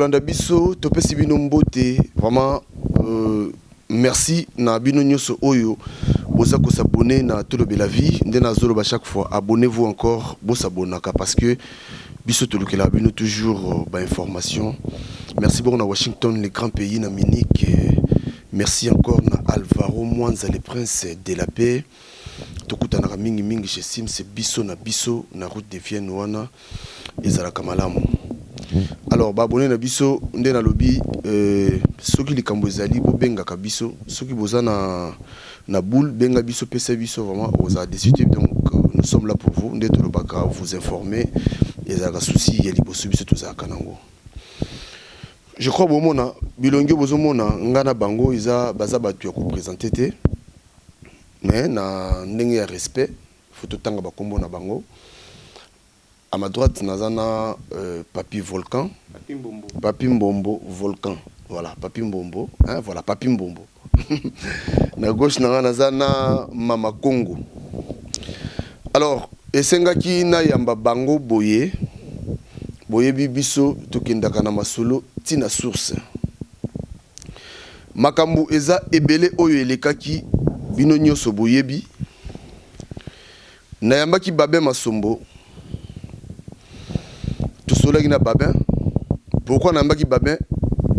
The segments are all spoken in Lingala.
Kolanda biso topesi bino mbote vraiment merci na bino nyoso oyo boza ko s'abonner na Tolobela Vie nde nazoloba chaque fois abonnez-vous encore bo s'abonnaka parce que biso tolukelaka bino toujours ba information merci beaucoup na Washington le grand pays na Munich merci encore na Alvaro Mwanza le prince de la paix tokutanaka mingi mingi chez Sims biso na biso na route de Vienne wana ezalaka malamu. Alors ba abonnes na biso nde nalobi soki likambo ezali bobengaka biso soki boza na na boule benga biso pesa biso vraiment okozala deçu te donc nous sommes là pour vous nde tolobaka vous informer ezalaka souci ya liboso biso tozalaka nango. Je crois bomona bilongi oyo bozomona nga na bango eza baza batu ya ko presenter te mais na ndenge ya respect faut totanga ba kombo na bango. À ma droite naza na Papy Volcan, Papy Mbombo, Papy Mbombo Volcan, voilà Papy Mbombo hein, voilà Papy Mbombo na gauche na nga naza na Mama Kongo. Alors esengaki nayamba bango boye, boyebi biso tokendaka na masolo ti na source. Makambo eza ebele oyo elekaki bino nyoso boyebi. Nayambaki Babin Masombo, tosololaki na Babin. Pourquoi nayambaki Babin?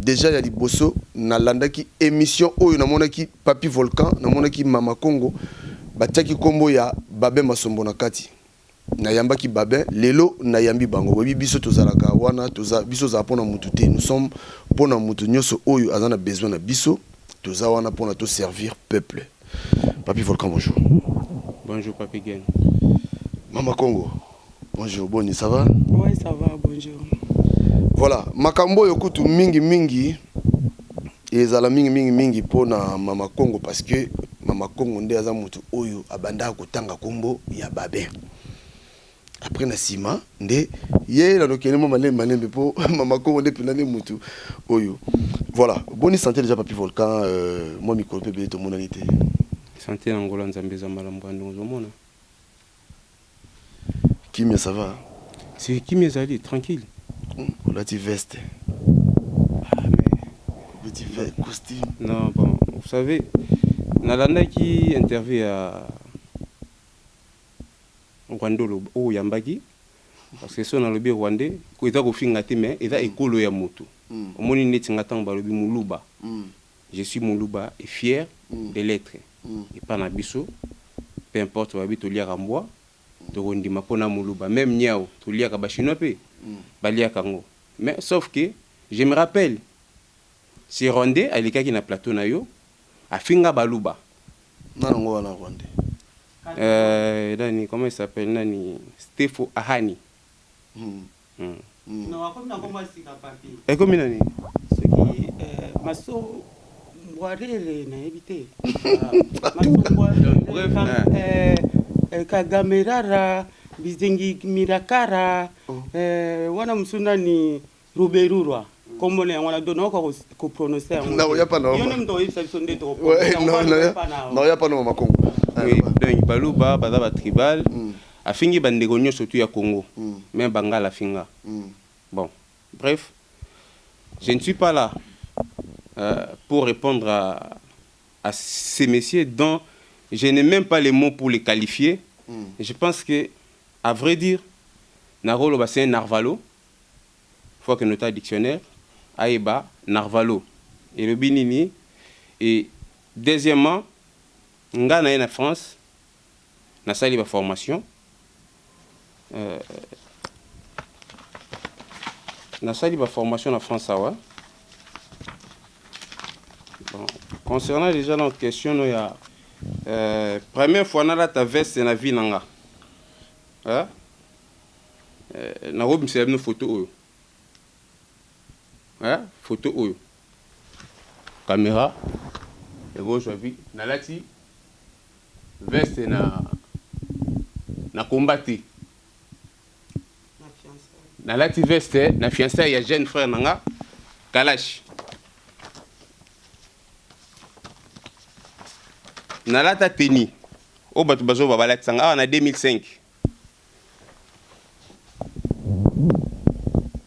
Dejà ya liboso nalandaki emission oyo namonaki Papy Volcan, namonaki Mama Kongo batiaki kombo ya Babin Masombo na kati. Nayambaki Babin, lelo nayambi bango. Boyebi biso tozalaka wana, toza biso tozala pona mutu te. Nous sommes pona mutu nyoso oyo aza na besoin na biso, toza wana pona to servir peuple. Papy Volcan bonjour. Bonjour Papy Gen. Mama Kongo bonjour, boni ça va? Ouais ça va, bonjour. Voilà, makambo oyo kutu mingi mingi ezala mingi mingi mingi pona Mama Kongo parce que Mama Kongo nde aza mutu oyo abandaka kotanga kombo ya Babin. Après na sima nde ye na lokele mwa malembe malembe po Mama Kongo nde pena nde mutu oyo. Voilà, boni santé déjà Papy Volcan mwa mikolo pe ebele tomonani te. Santé na ngolu ya Nzambe eza malamu ba ndenge ozomona. Kimia ça va? Si kimia ezali tranquille. Olati veste. Ah mais obeti veste costume. Non bon, vous savez nalandaki interview ya Rwandais oyo oyambaki parce que soki nalobi rwandais eza kofinga te mais eza ekolo ya mutu omoni neti nga tango balobi muluba je suis muluba et fier de l'etre epa na biso peu importe balobi toliaka mbwa tokondima po na muluba meme niawu toliaka ba chinois pe baliaka yango mais sauf que je me rappelle ce rwandais alekaki na plateau na yo afinga baluba. Nani yango wana rwandais? Nani comment il s'appelle nani Stefo Ahani. Non akomi na kombo ya sika papy. Ekomi nani? Soki maso mbwarere nayebi te. Maso mbwarere Kagamerara bizengi mirakara wana mosusu nani Ruberurwa kombo na yango wana donc nakoka ko prononcer yango te. Nakoya pa na Yo nde moto okoyebisa biso nde toko prononcer yango wana nakoya pa na yo. Nakoya pa na mama Kongo. Oui donc baluba baza ba tribal afingi ba ndeko nioso tout ya Congo meme bangala afinga bon bref je ne suis pas là pour repondre à à ce monsieur dont je n'ai meme pas les mots pour le qualifier je pense que à vrai dire nakoloba c'est un narvalo Faut akende kotala dictionnaire ayeba narvalo elobi nini et deuxièmement nga naye na France nasali ba formation euh, nasali ba formation na France awa bon concernant déjà na question no ya euh, première fois nalata veste na vie na nga hein? Nakobimisela bino photo oyo eh, photo oyo camera ekozwa vi nalati veste na na combat te nalati veste na fiançailles ya jeune frère na nga Kalash nalata tenue oyo bato bazoba balatisa nga awa na 2005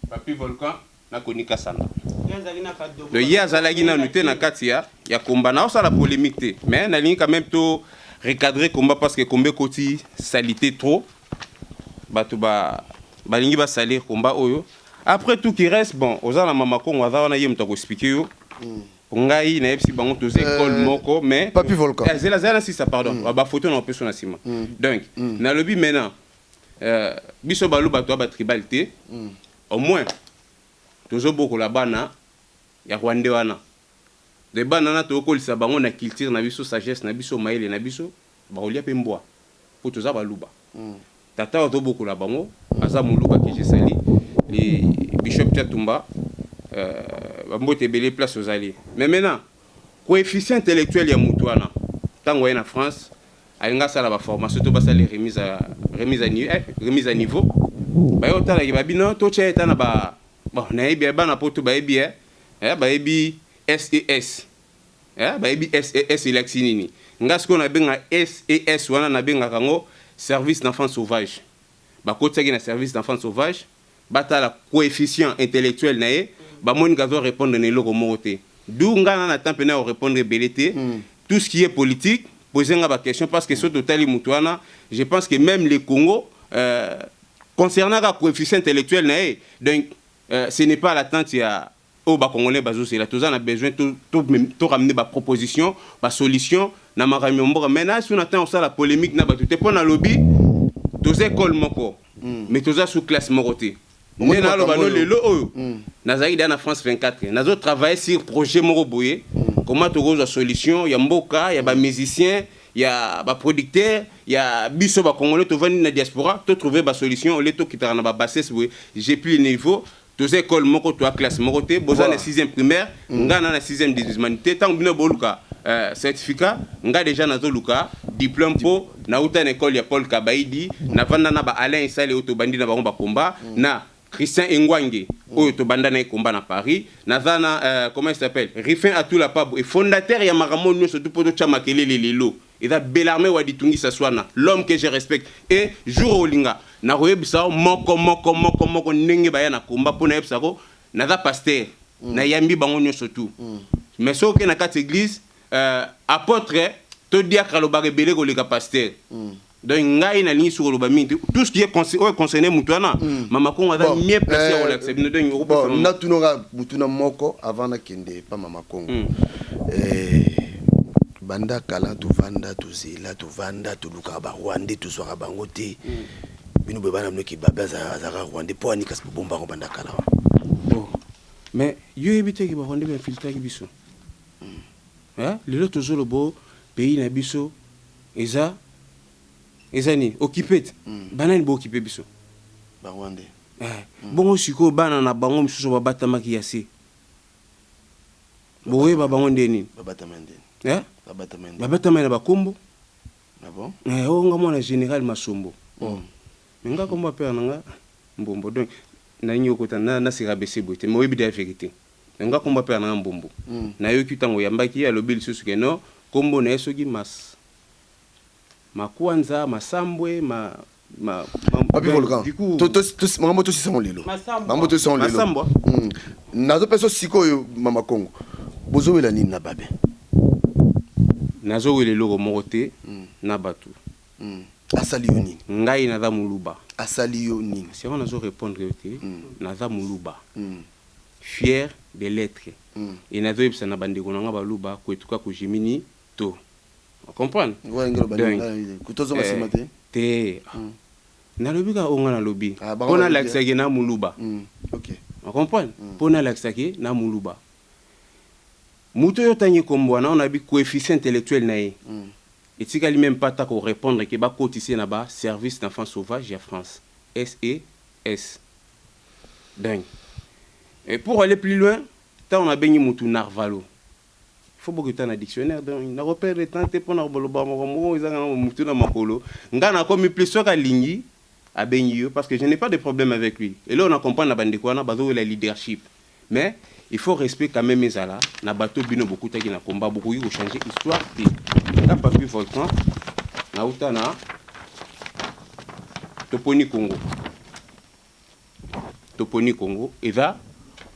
Papy Volcan. Na Koni Kasanda. Donc ye azalaki nanu te na kati ya combat. Naosala polémique te, mais nalingi quand même to recadrer combat, parce que combat ekoti salité trop. Bato balingi basalir combat oyo. Après tout qui reste, bon, oza na Mama Kongo, aza wana, ye moto akoexpliquer yo. Ngai nayebisi bango toza école moko, mais Papi Volcan. Zela, zela, nasisa, pardon. Bafoto na opeso na nsima. Donc nalobi maintenant, biso Baluba toya batribal te. Au moins tozobokola bana ya Rwande wana de bana wana, tokokolisa bango na culture na biso, sagesse na biso, mayele na biso. Bakolia mpe mbwa mpo toza Baluba. Tata oyo tobokola bango aza Moluba, ke je salue le bishop Tiatumba, bambote ebele place ozali. Mais maintenant, coefficient intellectuel ya motu wana, ntango aye na France, alingi asala baformation to basala remise à niveau, baye otalaki babino totya eta na ba, bon, nayebi bana poto bayebi, bayebi SES, bayebi SES elakisi nini. Nga sikoyo nabenga SES wana, nabengaka yango service d'enfant sauvage. Bakotiaki na service d'enfant sauvage, batala coefficient intellectuel na ye, bamoni kazo répondre na eloko moko te. Du nga na temps mpena korépondre ebele te. Tout ce qui est politique, poser nga baquestion, parce que soki totali motu wana, je pense que même le Congo, concernant ka coefficient intellectuel na ye, donc ce n'est pas l'attente ya oyo Bacongolais bazosela. Toza na besoin to ramener baproposition, basolution na makambo ya mboka. Mais na su na temps osala polémique na bato te, mpo nalobi toza école moko, mais toza sous classe moko te. Nde naloba no lelo oyo nazalaki deya na France 24, nazotravaille sur projet moko boye, comment tokozwa solution ya mboka, ya bamusicien, ya baproducteur, ya biso Bacongolais tovandi na diaspora, totrouve basolution ole tokitaka na babassesse boye. J'ai plus le niveau. Toza école moko, toa classe moko te. Boza na 6e primaire, nga na 6e des humanité. Ntango bino boluka certificat, nga déjà nazoluka diplôme, mpo nauta na école ya Paul Kabaidi, navanda na ba Alain Esale oyo tobandi na bango bakomba, na Christian Engwange oyo tobanda na ekomba na Paris, naza na comment il s'appelle, Rifin Atula Pabo, et fondateur ya makambo nyonso tu mpo totya makelele lelo eza Belarme Waditungisa Swana, l'homme que je respecte. Et jour olinga nakoyebisa moko moko moko moko ndenge baya na komba, mpo nayebisako naza pasteur, nayambi bango nyonso tu. Mais soki oke na kati église, apôtre to diacre alobaka ebele koleka pasteur. Donc ngai nalingi soki koloba mingi te. Tout ce qui est oyo concerné motu wana, Mama Kongo aza mieux placé ya kolakisa bino. Donc bon, natunaka butuna moko avant nakende pa Mama Kongo. Banda kala tovanda, tozela, tovanda, tolukaka Barwandais, tozwaka bango te. Bino boye bana binoki babe azalaka Rwandais, mpo ani kasi bobombango banda kala wa? Bon, mais yo yebi teke Barwandais bainfiltraki biso. Lelo tozoloba pays na biso eza nini, occupé te. Banani baoccuper biso? Barwandais. Bongo sikoyo bana na bango mosusu babatamaki ya se, bokoyeba bango nde nini? Babatama ndeni? Babatama ndeni? Babatama na bakombo. Ah bon? Oyo nga mwana général Masombo. Mais nga kombo apere na nga Mbombo. Donc nalingi okota naseka bese boye te, mais oyebi de ya vérité, nga kombo apere na nga Mbombo. Nayoki ntango oyambaki ye, alobi lisusu ke no, kombo na ye soki mas Makwanza, Masambwe, ma Papi Volcan, makambo tosisango lelo, makambo tosisango lelo, nazopesa sikoyo. Mama Kongo, bozowela nini na babe? Nazowela eloko moko te na bato. Asali yo nini? Ngai naza Moluba. Asali yo nini? Sero, nazo répondre yo te. Naza Moluba, fier de l'être, e nazoyebisa na bandeko na nga Baluba kwetuka kojimini to comprendre. Tozonga nsima te. Te, nalobi kaka oyo nga nalobi mpo nalakisaki na Moluba. Ocomprendre? Mpo nalakisaki na Moluba, moto oyo otangi kombo wana, oyo nayebi coefficient intellectuel na ye etikali même pas ta korépondre ke bakotise na baservice d'enfant sauvage ya France, SES. Donc, et pour aller plus loin, ntango nabengi motu Narvalo, faut bokita na dictionnaire. Donc nakoperdre temps te mpona koloba moko moko ezanga na motu na makolo. Nga nakomi plus, soki alingi abengi yo, parce que je n'ai pas de problème avec lui. Et là on a comprendre na bandeko wana bazowela leadership, mais il faut respect quand même ezala na bato. Bino bokutaki na komba, bokoki kochanger histoire te. Nga Papi Volcan, nauta na Toponi Congo. Toponi Congo eza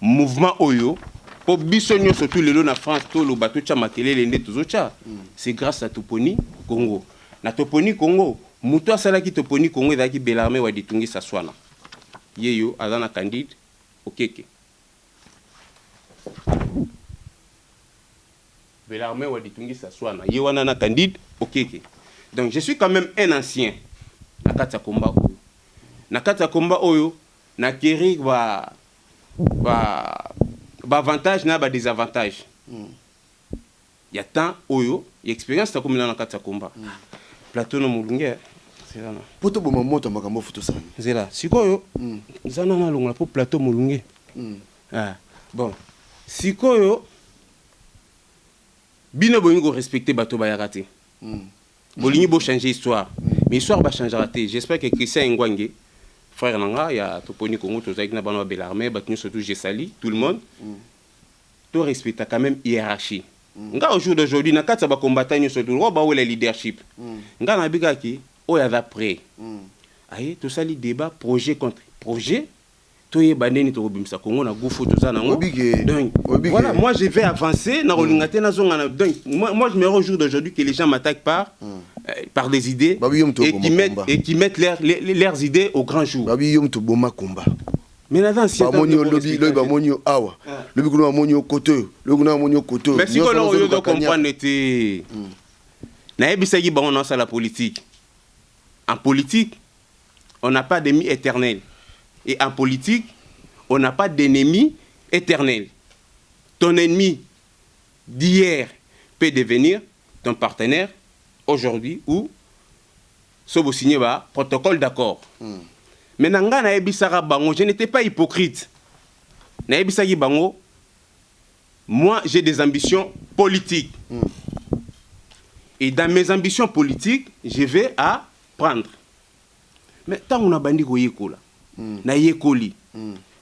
Mouvement oyo, mpo biso nyonso tu lelo na France toloba, totya makelele nde tozotya, c'est grâce à Toponi Congo. Na Toponi Congo, moto asalaki Toponi Congo ezalaki Belarme wa Ditungisa Swana. Ye yo aza na Candide Okeke. Belarme wa Ditungisa Swana, ye wana na Candide Okeke. Donc je suis quand même un ancien na kati ya komba oyo. Na kati ya komba oyo, naacquérir ba avantage na ba désavantage ya temps oyo ya expérience takomi na kati ya komba. Plateau na molunge, zela na Po toboma moto ya makambo, fo tosala. Nzela sikoyo eza nana alongola mpo plateau molunge. Ah, bon, sikoyo bino bolingi korespecte bato bayaka te, bolingi bochange histoire, mais histoire bachangeaka te. J'espère que Christian Engwange, frère na nga ya Toponi Congo, tozalaki na bana babela armée, bato nyonso tout, je sali tout le monde. To respecta quand même hiérarchie. Nga au jour d'aujourd'hui, na kati ya bacombattant nyonso tout oyo bawela leadership, nga nabikaki oyo aza prêt aye, tosali débat projet contre projet, toyeba ndeni tokobimisa Kongo na gufu toza nango. Donc voilà, moi je vais avancer na kolinga te nazonga na. Donc moi, je me au jour d'aujourd'hui que les gens m'attaquent par des idées et qui mettent leurs idées au grand jour. Babi yo moto boma komba. Mais naza ancien. Bamoni yo lobi, lobi bamoni yo awa, lobi kuna bamoni yo kote oyo, lobi kuna bamoni yo kote oyo. Mais sikoyo oyo ozocomprendre te. Nayebisaki bango naosala politique. En politique, on n'a pas d'ennemi éternel et en politique, on n'a pas d'ennemi éternel. Ton ennemi d'hier peut devenir ton partenaire aujourd'hui ou so bosigné ba protocole d'accord. Mais na ngai nayebisaka bango, je n'étais pas hypocrite. Nayebisaki bango, moi j'ai des ambitions politiques et dans mes ambitions politiques, je vais apprendre. Mais ntango nabandi koyekola, nayekoli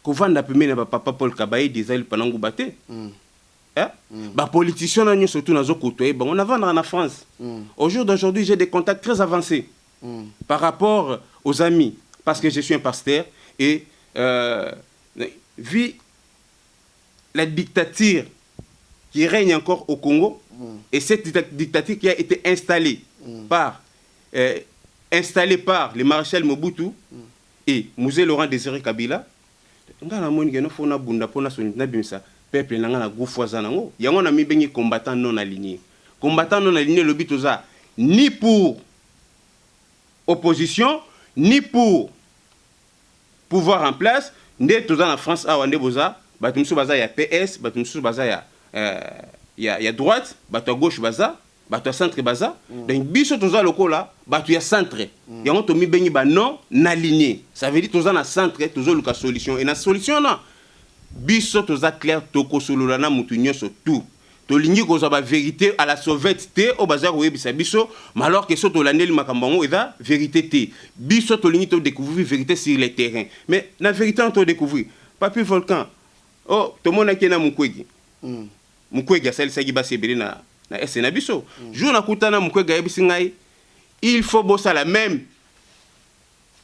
kovanda pembeni na bapapa Paul Kabaidi, ezali pananguba te. Eh? Bapoliticien na nyonso tu nazokotoye bango, navandaka na France. Au jour d'aujourd'hui, j'ai des contacts très avancés par rapport aux amis, parce que je suis un pasteur et vu la dictature qui règne encore au Congo et cette dictature qui a été installée par le maréchal Mobutu et Mzee Laurent Désiré Kabila, nga namoni ke no fo nabunda mpo nabimisa peuple na nga na gufu aza nango. Yango na mibengi combattant non aligné. Combattant non aligné elobi toza ni pour opposition ni pour pouvoir en place. Nde toza na France awa, nde boza bato mosusu baza ya PS, bato mosusu baza ya droite, bato ya gauche baza, bato ya centre baza. Donc biso toza lokola bato ya centre. Yango tomibengi ba non aligné. Ça veut dire toza na centre, tozoluka solution. E na solution na biso toza clair, tokosolola na mutu nyonso tout. Tolingi kozwa bavérité à la sauvette te oyo baza koyebisa biso, mais alors que so tolandeli makambo yango, eza vérité te. Biso tolingi todécouvrir vérité sur le terrain. Mais na vérité wana todécouvrir Papi Volcan, oh, tomonaki ye na Mukwege. Mukwege asalisaki basi ebele na ese na biso. Jour nakutana Mukwege, ayebisi ngai il faut bosala même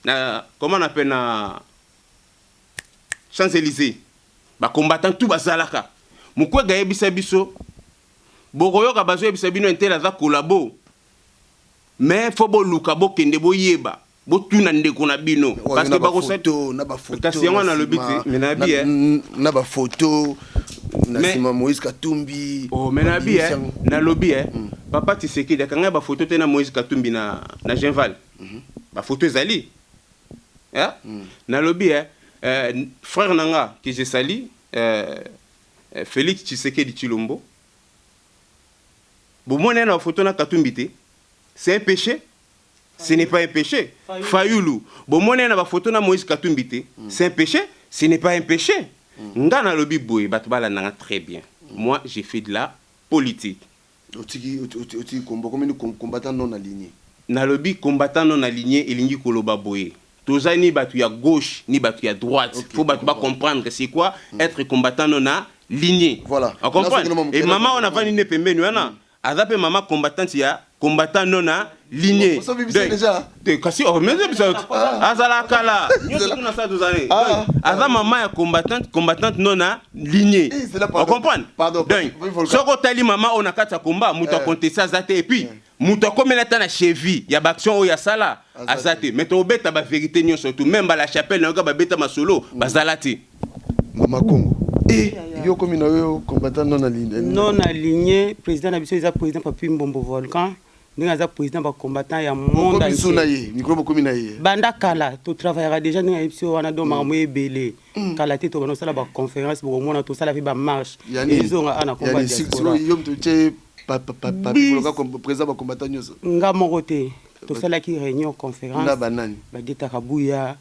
na, comment on appelle, na Champs-Élysées, bacombattant tout bazalaka. Mukwege ayebisa biso: bokoyoka bazoyebisa bino un tel aza collabo, mais faut boluka, bokende, boyeba, botuna ndeko na bino. Parce que bakosa kasi yango nalobi te, mais nayebi. Na bafoto na nsima Moïse Katumbi. Oh, mais nayebi, nalobi papa Tshisekedi akangai bafoto te na Moïse Katumbi na Genval. Bafoto ezali. Nalobi frère na nga que je sali, Félix Tshisekedi Tshilombo, bomoni ye na bafoto na Katumbi te, c'est un péché? Ce n'est pas un péché. Fayulu, bomoni ye na bafoto na Moïse Katumbi te, c'est un péché? Ce n'est pas un péché. Nga nalobi boye, bato balandanga très bien. Moi, j'ai fait de la politique. Otiki kombo, komi combattant non aligné. Nalobi combattant non aligné elingi koloba boye: toza ni bato ya gauche ni bato ya droite. Faut bato bacomprendre c'est quoi être combattant non aligné. Voilà. Ocomprendre? Et mama wana avandi nde pembeni wana, aza mpe mama combattante ya combattant non. lignée. Osobi biso déjà. Te kasi oh, biso azala kala nyonso kuna sa tozali. Ah. Donc, aza mama ya combattante, combattante non alignée. Eh, c'est là, pardon. Ocomprendre? Pardon, Donc Volcan. soki otali mama oyo na kati ya komba, moto akonteste aza te. Et puis moto akomela ata na cheville ya baaction oyo asala Aza aza te. Mais tobeta bavérité nyonso tu, même bala chapelle nayoka babeta masolo, bazala te. Mama Congo e, yo komi na yo combattant non aligné. Non aligné, président na biso eza président Papi Mbombo Volcan, ndenge aza président bacombattant ya monde Bokomi so na entier. ye mikro, bokomi na ye. Banda kala totravaillaka déjà, ndenge ayebi biso wana. Donc makambo ebele, kala te tobanda kosala baconférence, bokomona tosala mpe bamarche ezonga ana komba Yani diaspora. Yo moto tie Papi Volcan président bacombattant nyonso? Nga moko te, tosalaki réunion, conférence. Na banani? Badetaka buya,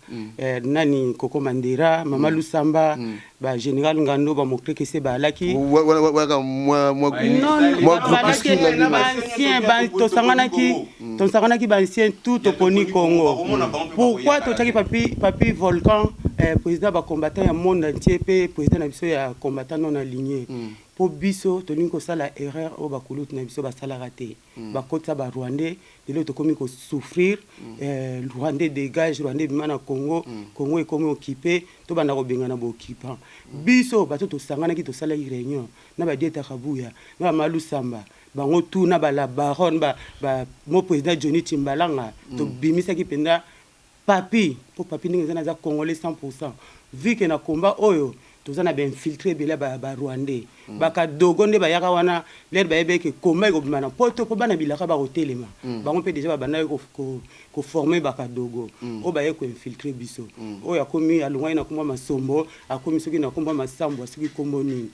nani, Koko Mandera, Mama Lusamba, bagénéral Ngando, bamokrekese baalaki. Waka mwa Non, groupuscule balaki na bino. baancien, tosanganaki baancien tout, toponi Congo. Pourquoi totiaki Papi Volcan président bacombattant ya monde entier mpe président na biso ya combattant non aligné? Mpo biso tolingi kosala erreur oyo bakulutu na biso basalaka te, bakotisa barwandais. Lelo tokomi kosouffrir, rwandais dégage, rwandais ebima na Congo, Congo ekomi occupé, tobanda kobengana baoccupant. Biso bato tosanganaki, tosalaki réunion na badietaka buya na bamalusamba, bango tu na bala baronne ba, mo président Johnny Timbalanga. Tobimisaki mpenza Papi, mpo Papi ndenge eza, naza congolais 100, vu que na komba oyo toza na bainfiltré ebele ya barwandais, bakadogo nde bayaka wana. Lere bayebi eke komba ekobima na poto mpo bana bilaka bakotelema, bango mpe déjà babandaki koformer bakadogo oyo baye koinfiltrer biso. Oyo akomi, alongwaki na kombo Masombo, akomi soki na kombo Masambo, soki kombo nini.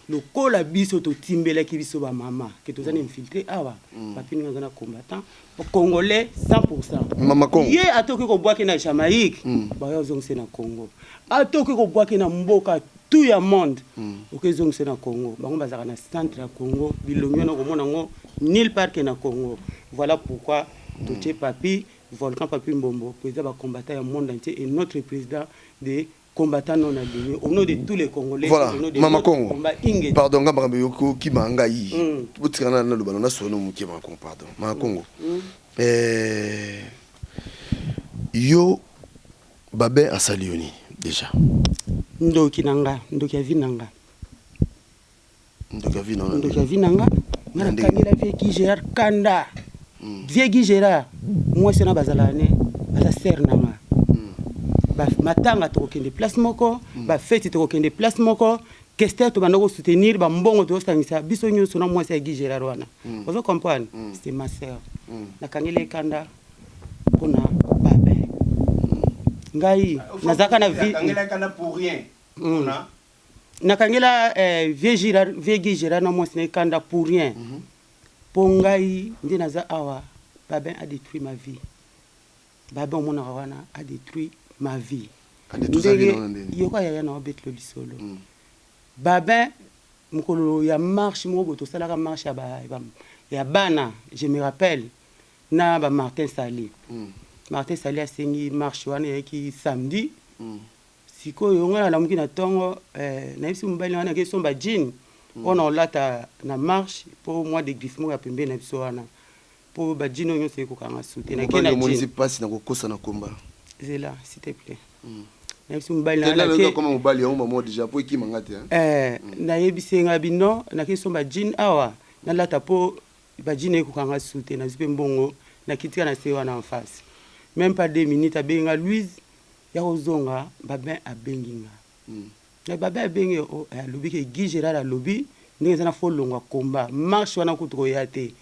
Lokola biso totimbelaki biso bamama ke toza na infiltré awa, Papi ndenge aza na combattant congolais 100. Mama Congo. Ye atoki kobwaki na Jamaïque, baya ozongisa na Congo. Atoki kobwaki na mboka tout ya monde, okezongisa na Congo. Bango bazalaka na centre ya Congo, bilongi wana okomona yango nulle part ke na Congo. Voilà pourquoi totie Papi Volcan, Papi Mbombo, président bacombattant ya monde entier et notre président des combattants non alignés, au nom de tous les Congolais. Voilà. Au nom de Mama notre Congo. combat, Ingeti. Pardon, nga makambo yokokima ngai, botikana na naloba na nasono moke. Mama Congo, pardon, Mama Congo. Yo Babin asali yo nini déjà? Ndoki na nga, ndoki ya vie na nga. Ndoki ya vie na Ndoki ya vie na nga. Nga Na ndenge? Nakangela vieux Guy Gérard kanda. Vieux Guy Gérard, mwasi wana bazalaka ne, aza sœur na nga. Matanga tokokende place moko, bafeti tokokende place moko, kester tobanda kosoutenir, bambongo tozosangisa biso nyonso na mwasi ya Guy Gérard wana. Ozo comprendre? C'est ma sœur. Nakangeli ekanda mpona Babin. Ngai nazalaka na vie Akangelaka pour rien. Nakangela vieux Gérard, vieux Guy Gérard na mwasi na ekanda pour rien, mpo ngai nde naza awa. Babin a détruit ma vie. Babin omonaka wana a détruit ma vie. A détruit sa vie na ndenge? Yoka, yaya na obetelo lisolo. Babin, mokolo ya marche moko boye, tosalaka marche ya bana, je me rappelle, na bamartin Sali. Martin Sali asengi marche wana, eyaki samedi. Sikoyo ngai nalamuki na ntongo, nayebisi mobali wana akesomba jean mpona olata na marche, mpo mwa de griffe moko ya pembeni na biso wana, mpo bajean oyo nyonso ekokanga su te. Nake Mobali na omonisi jean. mpasi na kokosa na komba. Zela, s'il te plaît. Nayebisi mobali na ngai nake Koma mobali yango mamo déjà po ekimanga te, hein. Nayebisi ye ngai bino nakesomba jean awa nalata, mpo bajean ekokanga su te. Nazwi mpe mbongo, nakitika na se wana en face. Même pas 2 minutes, abengi nga: "Louise, ya kozonga." Babin abengi nga. Na Babin abengi, oh, alobi ke Guy Gérard alobi ndenge eza na fo longwa komba marche wana, kutu koya te.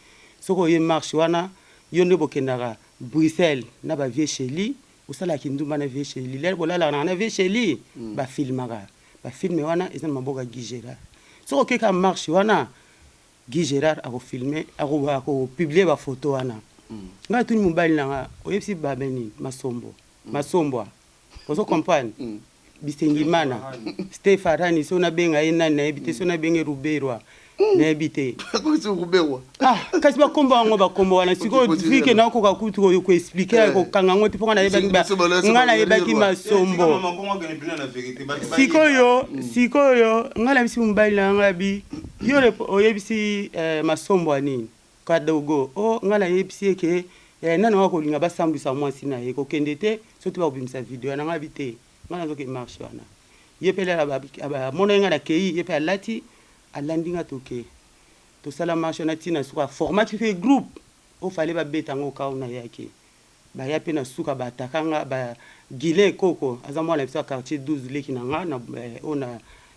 Soki oye marche wana, yo nde bokendaka Bruxelles na bavieux Sheli, osalaka ndumba na vieux Sheli, lere bolalaka na vieux Sheli, bafilmaka bafilme wana eza na maboko ya Guy Gérard. Soki okeka marche wana, Guy Gérard akofilme, akopublier bafoto wana. Ngai atuni mobali na nga: "Oyebisi babe nini?" Masombo, masombwa, ozo comprendre? Bisengimana Stefarani, so nabenga ye nani nayebi te, so nabenge Ruberwa nayebi te. Akomisi Ruberwa? Ah, kasi bakombo yango, bakombo wana sikoyo, Continue. vu que nakoka kutu koexpliquer, kokanga yango te, mpo nga nayebaki nga nayebaki Masombo. Sikoyo ngai nayebisi mobali na ngai bi yo oyebisi Masombo ya nini, kadogo o. Ngai nayebisi eke Eh, nani oya kolinga basambwisa mwasi na ye kokende te soki bakobimisa video na ngai bi te, ngai nazoke marche wana. Ye mpe amonaki ngai nakei, ye mpe alati alandi ngai, toke tosala marche wana ntina suka. Aformaki mpe groupe oyo fale babeta yango kau nayaki, baya mpe na suka baataka nga. Ba Guilin Koko aza mwana biso ya quartier 12, leki na nga na oyo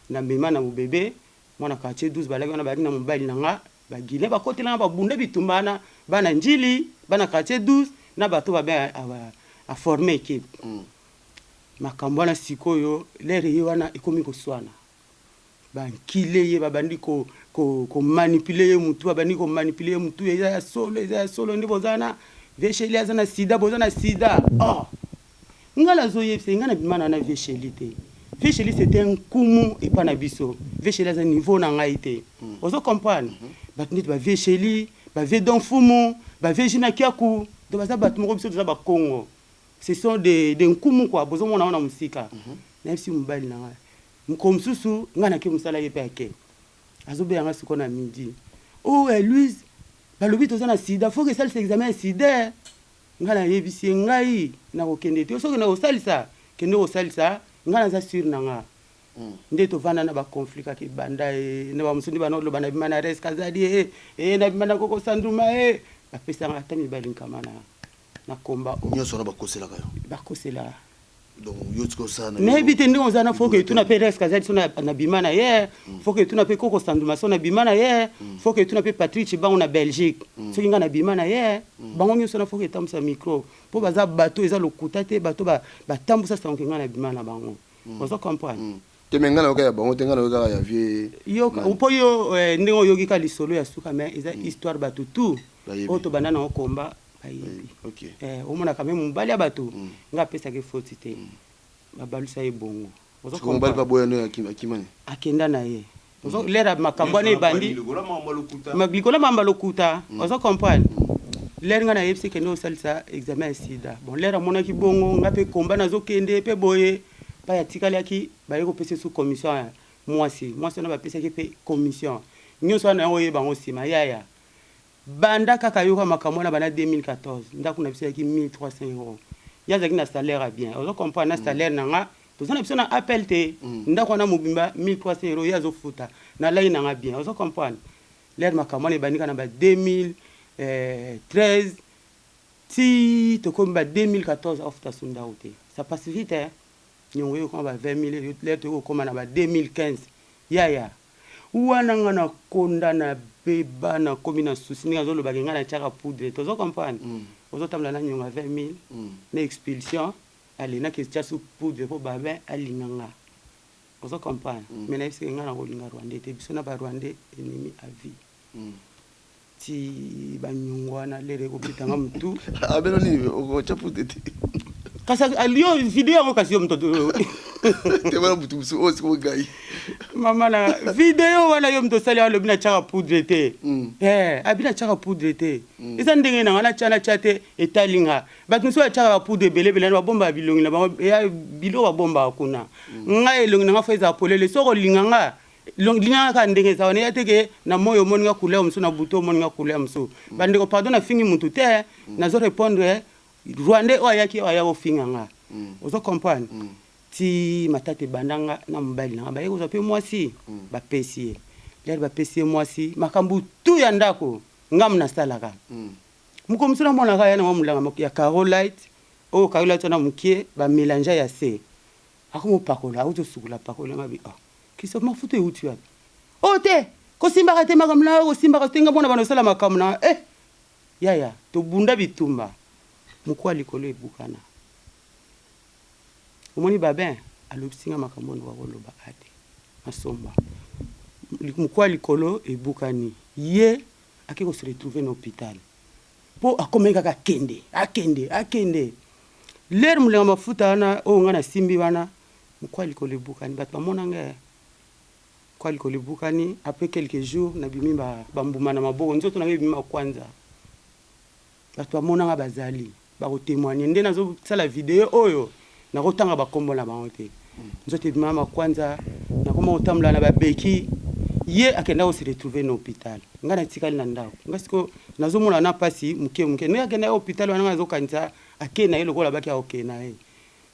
na mema na mobebe, mwana quartier 12. Balaki wana, bayaki na mobali na nga Baguilin, bakotela nga, babunda bitumba wana, bana Njili, bana quartier 12 na bato babe aforme équipe. Makambo wana sikoyo, lere ye wana ekomi koswana, bankile ye babandi komanipuler ye mutu, babandi komanipuler ye mutu. Eza ya solo, eza ya solo nde boza na Vesheli aza na sida, boza na sida. Oh, ngai nazoyebisa, ngai nabima na Vesheli te. Vesheli, c'était nkumu epa na biso. Vesheli aza niveau na ngai te. Ozo comprendre? Bato neti bavesheli, bavie Don Fumu, bavie Jina Kiaku, donc baza bato moko, biso toza Bakongo, ce sont des nkumu quoi. Bozomona wana mosika. Nayebisi mobali na ngai, mokolo mosusu ngai nake mosala, ye mpe ake, azobeya ngai sikoyo na midi: "Oh eh, Louise, balobi toza na sida, faut esalisa examen ya sida." Ngai nayebisi ye, ngai nakokende te, soki nakosalisa, kende kosalisa, ngai naza sûr na nga. Nde tovanda na baconflit kaka ebanda e na bamosusu nde banaloba nabima na res kazali e nabima na koko sanduma e bapesanga ata mibali nkama na komba oyo. Nyonso wana bakoselaka yo? Bakosela. Donc yo tika osala na Nayebi te ndenge oza na. Faut que etuna mpe res kazali so na bima na ye, faut que etuna mpe koko sanduma so na bima na ye, faut que etuna mpe Patrik Cibango na Belgique soki ngai na bima na ye. Bango nyonso na faut que etambusa micro mpo baza bato, eza lokuta te. Bato batambusa sango ke ngai na bima na bango. Ozo comprendre? Te, me ngai nayoka ya bango te, ngai nayoka kaka ya vie. Yoka mpo yo ndenge oyoki ka lisolo ya suka, mais eza histoire bato tout Bayebi. Oyo tobanda nango komba bayebi. Omonaka me mobali ya bato, ngai apesaki foti te, babalusa ye bongo. Ozo Siko mobali comprendre? Mpe aboya no akimani. Akenda na ye. Lere makambo wana ebandi likolo makambo lokuta. Likolo mamba lokuta. Ozo comprendre? Lere ngai nayebisi kende osalisa examen ya sida, bon, lere amonaki bongo, ngai mpe komba nazokende mpe boye pai atikalaki, baye kopesa esu commission ya mwasi. Mwasi wana bapesaki mpe commission nyonso wana, yango oyeba yango nsima. Yaya, banda kaka yoka makambo wana, banda 2014, ndako na biso ezalaki 1300 euro. Ye azalaki na salaire ya bien, ozo comprendre? Na salaire na nga, toza na biso na appel te. Ndako wana mobimba 1300 euro, ye azofuta na lai na nga bien. Ozo comprendre? Lere makambo wana ebandi kaka na ba 2013 ti tokomi ba 2014, aofuta su ndako te. Ça passe vite, hein? Niongo oyo ekoma ba 20 000. Lere toyei kokóma na ba 2015, yaya, wana nga nakonda na beba, nakomi na susi ndenge azolobaki ngai natiaka poudre. Tozo comprendre? Ozotambola na niongo ya 20 000 na expulsion, ale naketia su poudre mpo babin alinga nga. Ozo comprendre? Mais nayebisaki ngai nakolinga Rwandais te, biso na Barwandais ennemi à vie. Ti banyongo wana lere ekobetanga motu. Abeno nini, okotya poudre te? Kasi yo video yango, kasi yo moto Te, wana motu mosusu oyo sikoyo ngai. Mama, na video wana yo moto osali, alobi natiaka poudre te. Abi natiaka poudre te, eza ndenge na nga, natya natya te, etali nga. Bato mosusu batiaka bapoudre ebele ebele na babombaka bilongi na bango, eya biloko babombaka kuna. Ngai elongi na nga faut ezala polele. Soki olinga nga, linganga kaka ndenge eza wana. Eya te ke na moi omoni nga couleur mosusu, na butu omoni nga couleur mosusu. Bandeko, pardon, nafingi mutu te, nazo répondre Rwandais oyo ayaki, oyo aya kofinga nga. Ozo comprendre? Ti matata ebanda nga na mobali na nga, baye kozwa mpe mwasi, bapesi ye. Lere bapesi ye mwasi, makambo tu ya ndako ngamu nasalaka. Mokolo mosusu namonaka ya na mwa molanga ya Carolight, oyo Carolight wana mokie, bamélange ya se, akomopakola, auti osukola, pakola nga bi: "Oh Christophe, mafuta euti wapi?" "Oyo te, kosimbaka te makambo na yo, kosimbaka te, nga mwana bana osala makambo na." Eh yaya, tobunda bitumba, mokwa likolo ebukana. Omoni, babin alobisi nga makambo oyo nakoloba ade masomba. Mokwa likolo ebukani, ye ake kose retrouver na hôpital mpo akomaki kaka akende, akende, akende. Lere molenga mafuta wana oyo ngai nasimbi wana, mokwa likolo ebukani, bato bamona ngai mokwa likolo ebukani. Après quelques jours nabimi bambuma na maboko, nzoto na ngai ebimi makwanza. Bato bamonanga bazali bakotémoigne nde nazosala video oyo, nakotanga bakombo na bango te. Nzoto ebima makwanza, nakoma kotambola na babeki. Ye akenda kose retrouver na hôpital, ngai natikali na ndako. Ngai sikoyo nazomona na mpasi moke moke ndenge akenda ye hôpital wana. Ngai nazokanisa ake na ye lokola baki akokende na ye,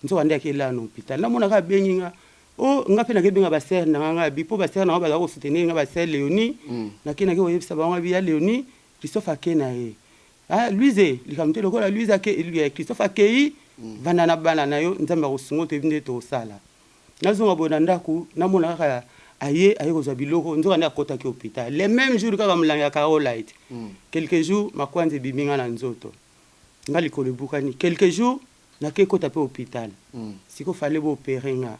nzoka nde akelala na hôpital. Namonaka abengi nga o nga mpe nakebenga basere na nga. Ngai abi mpo basere na nga baza kosoutenir nga, basere Léonie. Nake koyebisa bango abi ya Léonie, Christophe ake na ye. Ah, Louise, likambo te, lokola Louise ake, Christophe akei, vanda na bana na yo, Nzambe akosunga, toyebi nde tosala. Nazonga boye na ndako, namona kaka aye kozwa biloko, nzoka nde akɔtaki hôpital le même jour kaka molangi ya Carolight. Quelques jours, makwanza ebimi nga na nzoto, nga likolo ebukani. Quelques jours, nake kota mpe hôpital. Siko fallait boopérer nga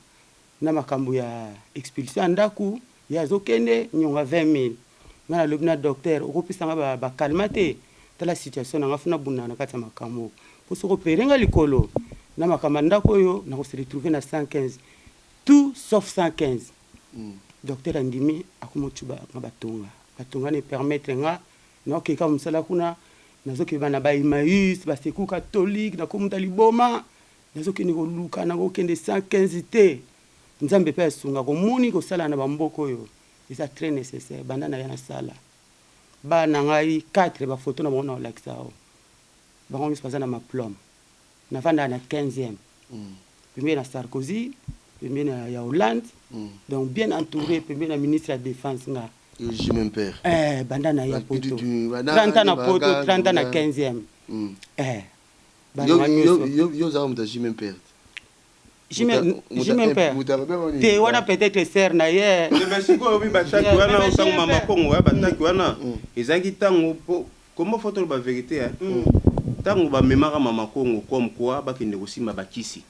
na makambo ya expulsion ya ndako. Ye azokende nyonga 20 000. Nga nalobi na docteur: "Okopesa nga bakalma te, tala situation na nga, funa bundaka na kati ya makambo, mpo soki opérer nga likolo na makambo ya ndako oyo, nakose retrouver na 115, tout sauf 115." Docteur andimi, akoma ocuba nga batonga batonga na permettre nga naokeka mosala kuna. Nazokeba na baEmmaüs, baSecours catholique, nakomuta liboma, nazokende koluka, nakokende 115 te. Nzambe mpe asunga, komoni kosala na bamboka oyo eza très nécessaire. Banda na ya nasala bana ngai 4, bafoto na bango na kolakisa awa, bango nyonso baza na maplome. Navandaka na 15e, pembeni na Sarkozy, pembeni ya Hollande, donc bien entouré, pembeni na ministre ya Défense nga. Même père. Eh, banda na ya poto, 30 ans na poto, 30 ans na 15e. Eh, bana nyonso. Yo ozala moto ya même père? Jimem père te, wana peut-être sœur na ye. Sikoyo obi bataki wana, osango mama Kongo bataki wana ezalaki ntango po kombo fo toloba vérité. Ntango bamemaka mama Kongo comme quoi bakende kosimba bakisi,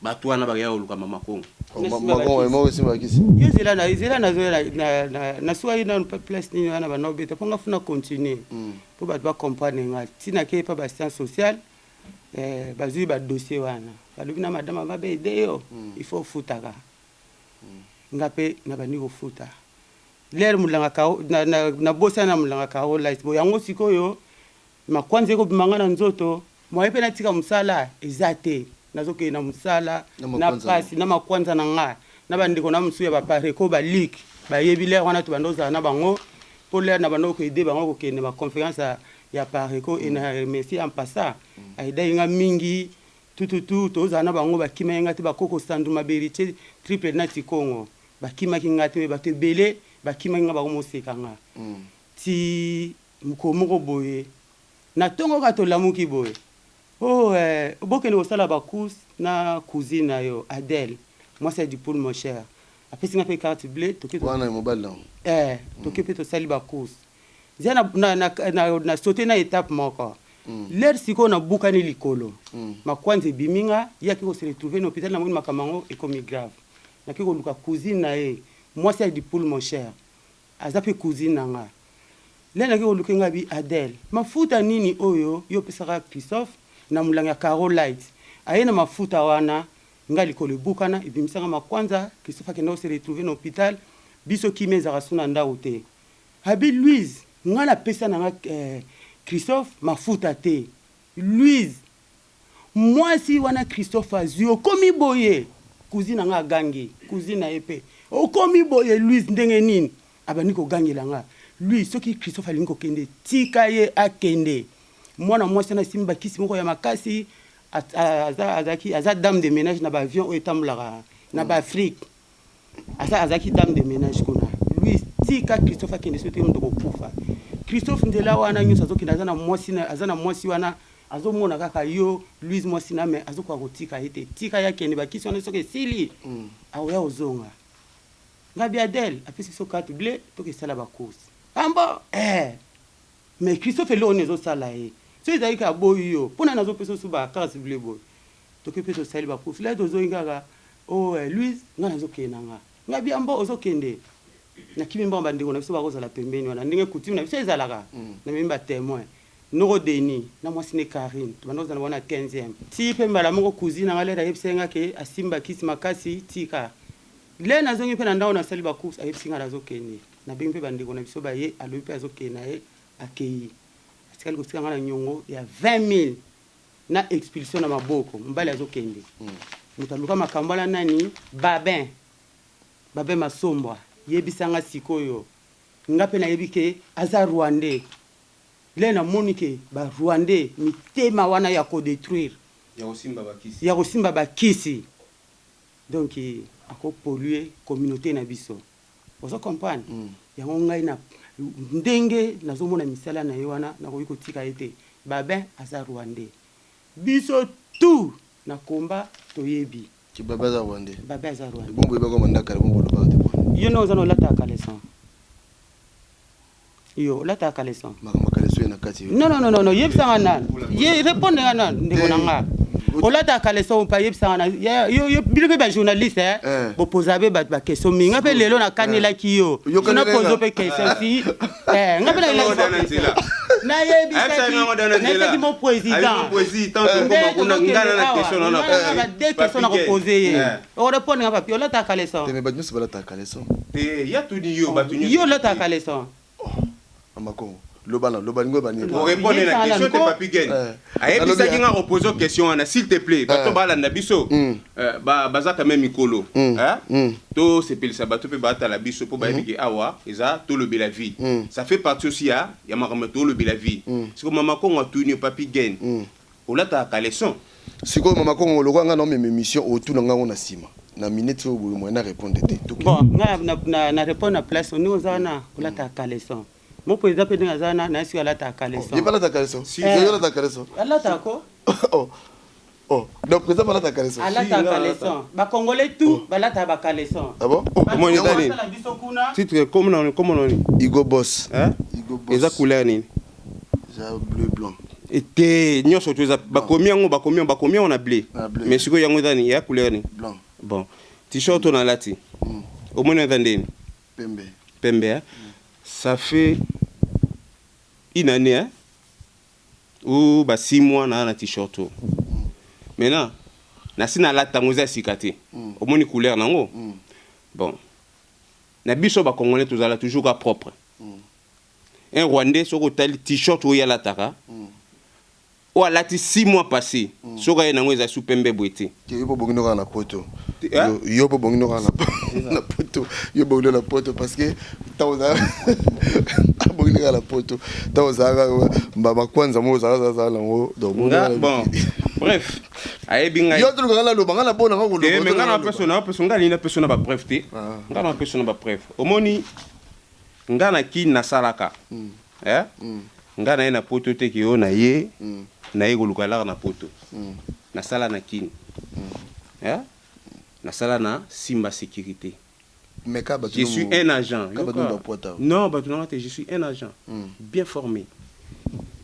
bato wana bakaya koluka mama Kongo. Yo zela, ezela, nazoya nasuwaki nanu place nini wana banda obeta mpo nga funa continue, mpo bato bacomprendre nga. Ntina ke epa bascience sociale, bazwi badossier wana, balobi na madame babaede yo, il faut ofutaka. Nga mpe nabandi kofuta lere molanga, nabosana na molanga Carolight bo yango. Sikoyo makwanza ekobima nga na nzoto, moye mpe natika mosala eza te. Nazokende na mosala na pasi na makwanza na nga na bandeko na mosusu ya bapareko balike bayebi lere wana tobanda ozala na bango, mpo lere na banda koaider bango kokende baconférence ya Pareko. E na remercier en passant, aaidaki nga mingi tututu. Tozala na bango, bakimaki nga te. Bakoko Sandu Maberitie triple nati Kongo bakimaki nga te, me bato ebele bakimaki nga, bakomoseka nga. Ti mokolo moko boye na ntongo kaka tolamuki boye, oh, bokende kosala bacourse na cousine na yo Adele, mwasi ya Dipoule mon cher, apesi nga mpe carte bleue. Toke. Wana mobali nango? Eh, toke mpe tosali bacourse. Nzia na sauté na étape moko. Lere sikoyo nabukani likolo, makwanza ebimi nga. Ye aki kose retrouver na hôpital. Namoni makambo yango ekomi grave, naki koluka cousine na ye, mwasi ya Dipoule mon cher, aza mpe cousine na nga. Le naki koluka nga bi: "Adele, mafuta nini oyo yo opesaka Christophe na molangi ya Carolight?" Aye na mafuta wana, nga likolo ebukana, ebimisanga makwanza. Christophe akenda kose retrouver na hôpital. Biso kimia ezalaka so na ndako te. Abi: "Louise, nga napesa na nga Christophe mafuta te. Louise, mwasi wana Christophe azwi, okomi boye." Cousine na nga agangi, cousine na ye mpe: "Okomi boye, Louise, ndenge nini?" Abandi kogangela nga: "Louise, soki Christophe alingi kokende, tika ye akende. Mwana mwasi wana asimbi bakisi moko ya makasi, azalaki aza dame de ménage na baavion oyo etambolaka na baAfrique, azalaki dame de ménage kuna. Louise, tika Christophe akende, soki te moto kokufa. Christophe nzela wana nyonso azokende, aza na mwasi, aza na mwasi wana, azomona kaka yo Louise, mwasi na me azokoka kotika ye te. Tika ye akende, bakisi wana soki esili, akoya kozonga." Ngabi Adele apesi biso carte bleue, tokesala bacourse ambo. Eh, mais Christophe, eloko nini ezosala ye? So ezalaki kaka boyi yo mpona nazopesa osu bacarte bleue boye. Toke mpe tosali bacourse. La tozongi kaka: "O oh, Louise, nga nazokende na nga." Ngabi ambo ozokende, nakimi mbango. Bandeko na biso bakozala pembeni wana, ndenge coutume na biso ezalaka. Namemi batémoin, noko Deni na mwasi ne Karine, tobanda kozala wana 15e. Ti mpe mbala moko cousine na nga lere ayebisi nga ke asimba kisi makasi, tika. Le nazongi mpe na ndako, nasali bacourse, ayebisi nga nazokende. Nabengi mpe bandeko na biso baye, alobi mpe azokende na ye, akei, atikali kotika nga na nyongo ya 20 000 na expulsion na maboko. Mobali azokende, moto aluka makambo wana nani? Babin, Babin Masombwa. Yebisa nga sikoyo nga pe nayebi ke aza rwandais le na moni ke ba rwandais mitema wana ya ko detruire ya kosimba ba kisi donc ako polluer communaute na biso ozo comprendre yango ngai na ndenge nazo mona misala na ye wana nakoki kotika ye te Babin aza rwandais biso tout na combat toyebi. Ke Babin aza rwandais. Babin aza rwandais. Bongo boyebaka banda kala bongo bolobaka te pona. Yo nde oza na olataka caleçon. Yo olataka caleçon. Makambo ya caleçon ye na kati. Non non non non yebisa nga nanu. Ye répondre nga nanu ndeko na nga. Olataka caleçon ou pas yebisa nga na yo yo bino pe ba journaliste hein. Eh. Bo poser be ba ba question mingi. Nga pe lelo na kanelaki yo. Na poser pe question si Eh, nga pe na nzela. Nayebisaki mon président. Deux questions nako poser ye. O répondre nga papi, olataka caleçon. Te mais bato nyonso balataka caleçon. Te, ya tuni yo bato nyonso. Yo olataka caleçon. Oh, mama Kongo. Loba na loba lingo ba nini. O répondre na question te papi Gen. Ayebisaki nga ko poser question wana s'il te plaît. Bato balanda biso. Baza quand même mikolo. To sepelisa bato pe batala biso po bayebi ke awa eza tolobela vie. Ça fait partie aussi ya ya makambo ya tolobela vie. Siko mama Kongo atuni yo papi Gen. Olataka caleçon? Sikoyo mama Kongo lokola nga na omema emission otuna nga ngo na sima. Na minute oyo boye moyen na répondre te. Bon, nga na na répondre na place ndenge oza wana olataka caleçon. Mon président pe ndenge aza wana nayebi soki alataka caleçon. Ye pe alataka caleçon? Si. Yo olataka caleçon? Alataka ko. Oh. Oh. Donc président alataka caleçon? Alataka caleçon. Ba congolais tout balataka ba caleçon. Ah bon? Oh. Omoni eza nini? Titre comme na comme na nini? Hugo Boss. Hein? Hugo Boss. Eza couleur nini? Eza bleu blanc. Te nyonso to eza bakomi yango bakomi yango bakomi yango na bleu. Mais sikoyo yango eza nini? Ya couleur nini? Blanc. Bon. T-shirt oyo nalati. Omoni eza ndeni? Pembe. Pembe hein? Ça fait une année hein? Ou ba 6 mois na na t-shirt oyo. Maintenant nasi nalata yango eza sika te. Omoni couleur nango? Bon. Na biso ba congolais tozala toujours ka propre. Un rwandais soki otali t-shirt oyo ye alataka oyo alati 6 mois passe soki aye nango eza su pembe boye te. Te yo pe obongi no kaka na poto. Yo pe obongi no kaka na poto. Yo obongi no na poto parce que tango oza abongi no kaka na poto. Tango ozalaka ba makwanza moko ozalaka zala nango donc nga bon bref ayebi ngai. Yo toluka nga naloba nga na bona nga koloba. Te mais nga na peso na peso nga nini na peso na ba preuve te. Nga na peso na ba preuve. Omoni Nga na kin nasalaka eh nga naye na poto te ke yo naye naye koluka lar na poto nasala na kin eh nasala na simba securite je suis un agent yoka non batu nanga te je suis un agent bien forme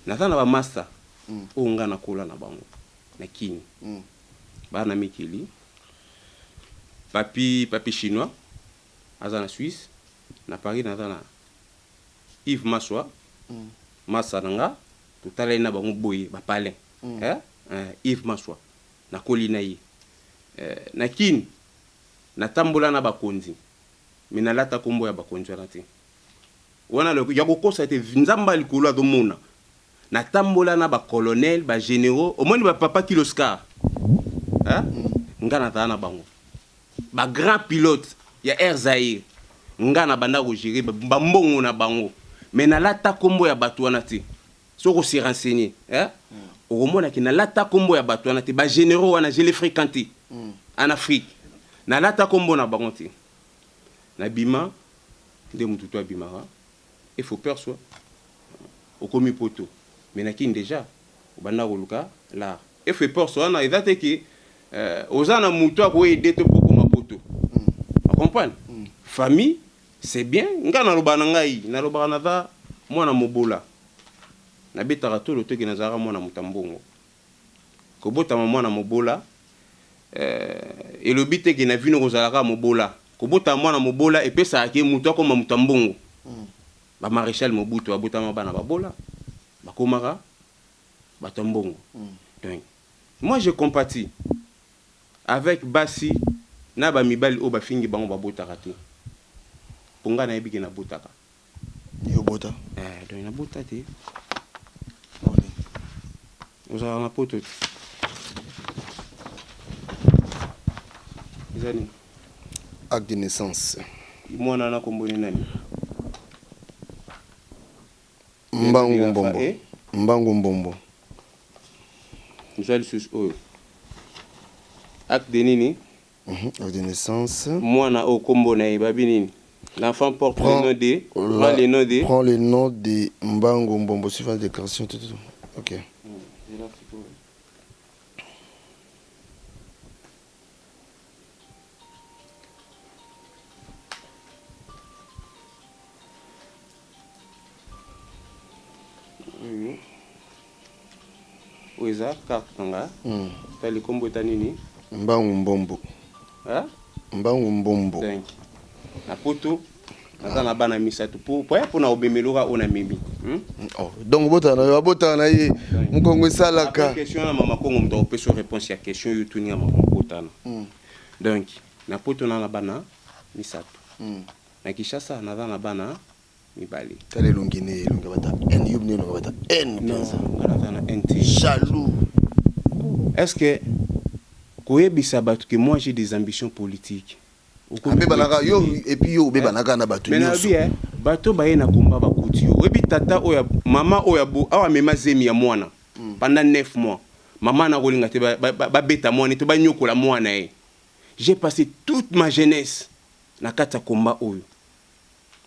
naza na ba masta oyo nga nakola na bango na kin baa na mikili papi papi chinois aza na Suisse na Paris naza na Yves Maswa masta na nga totalani na bango boye ba palin eh Yves Maswa nakoli na ye na kin natambola na bakonzi mais nalata kombo ya bakonzi wana te wana ya kokosa te nzambe ya likolo azomona natambola na ba colonel ba generaux omoni ba papa kiloscar eh nga nazala na bango Ba grand pilote ya air zaire nga na banda ko gerer ba mbongo na bango mais na lata kombo ya batu wana te soki o se renseigner eh okomona ke na lata kombo ya batu wana te ba generaux wana je les frequente en Afrique na lata kombo na bango te na bima nde mutu to abimaka il faut peur soit okomi poto mais na kin dejà obanda koluka lar Efe force wana eza te ke oza na mutu ako aider te po okoma poto. O comprendre? Famille c'est bien, nga nalobaka na ngai, nalobaka naza mwana mobola. Nabetaka tolo te ke nazalaka mwana moto ya mbongo. Kobotama mwana mobola elobi te ke na vie okozala kaka mobola. Kobotama mwana mobola epesaka ke mutu akoma moto ya mbongo. Ba Marechal Mobutu babotama bana babola, bakomaka bato ya mbongo donc moi je compatis avec basi na ba mibali oyo bafingi bango babotaka te po nga nayebi ke nabotaka. Yo obota? Eh donc nabota te. Ozalaka na poto te? Eza nini? Acte de naissance. Mwana wana kombo ni nani? Mbangu Mbombo. Mbangu Mbombo. Zwa lisusu oyo. Acte de nini? Acte de naissance. Mwana oyo kombo na ye babi nini? L'enfant porte Prends le nom de prend le nom de Prend le nom de Mbangu Mbombo suivant la déclaration tout, tout, tout. OK. Oyo eza carte na nga. Tali kombo eta nini? Mbangu Mbombo. Hein? Mbangu Mbombo. Donc na poto naza na bana misato po po mpona obemeloka oyo na memi. Oh, donc botana na yo, abotana na ye mokongo esalaka. Après question na mama Kongo, moto akopesa réponse ya question oyo tuni ya mama kotana. Donc na poto na na bana misato. Na Kinshasa naza na bana mibale. Tala elongi ne, elongi bata n yo bino, elongi bata n mpenza. Nga naza na nt. Jaloux. Est ce que koyebisa bato que moi j'ai des ambitions politiques? Abebanaka yo et puis yo obebanaka na bato Mais nyonso. Nayebi bato baye na komba bakuti yo. Oyebi tata oyo, mama oyo awa amema zemi ya mwana pendant 9 mois, mama na kolinga te babeta mwana te, banyokola mwana ye. J'ai passé toute ma jeunesse na kati ya komba oyo.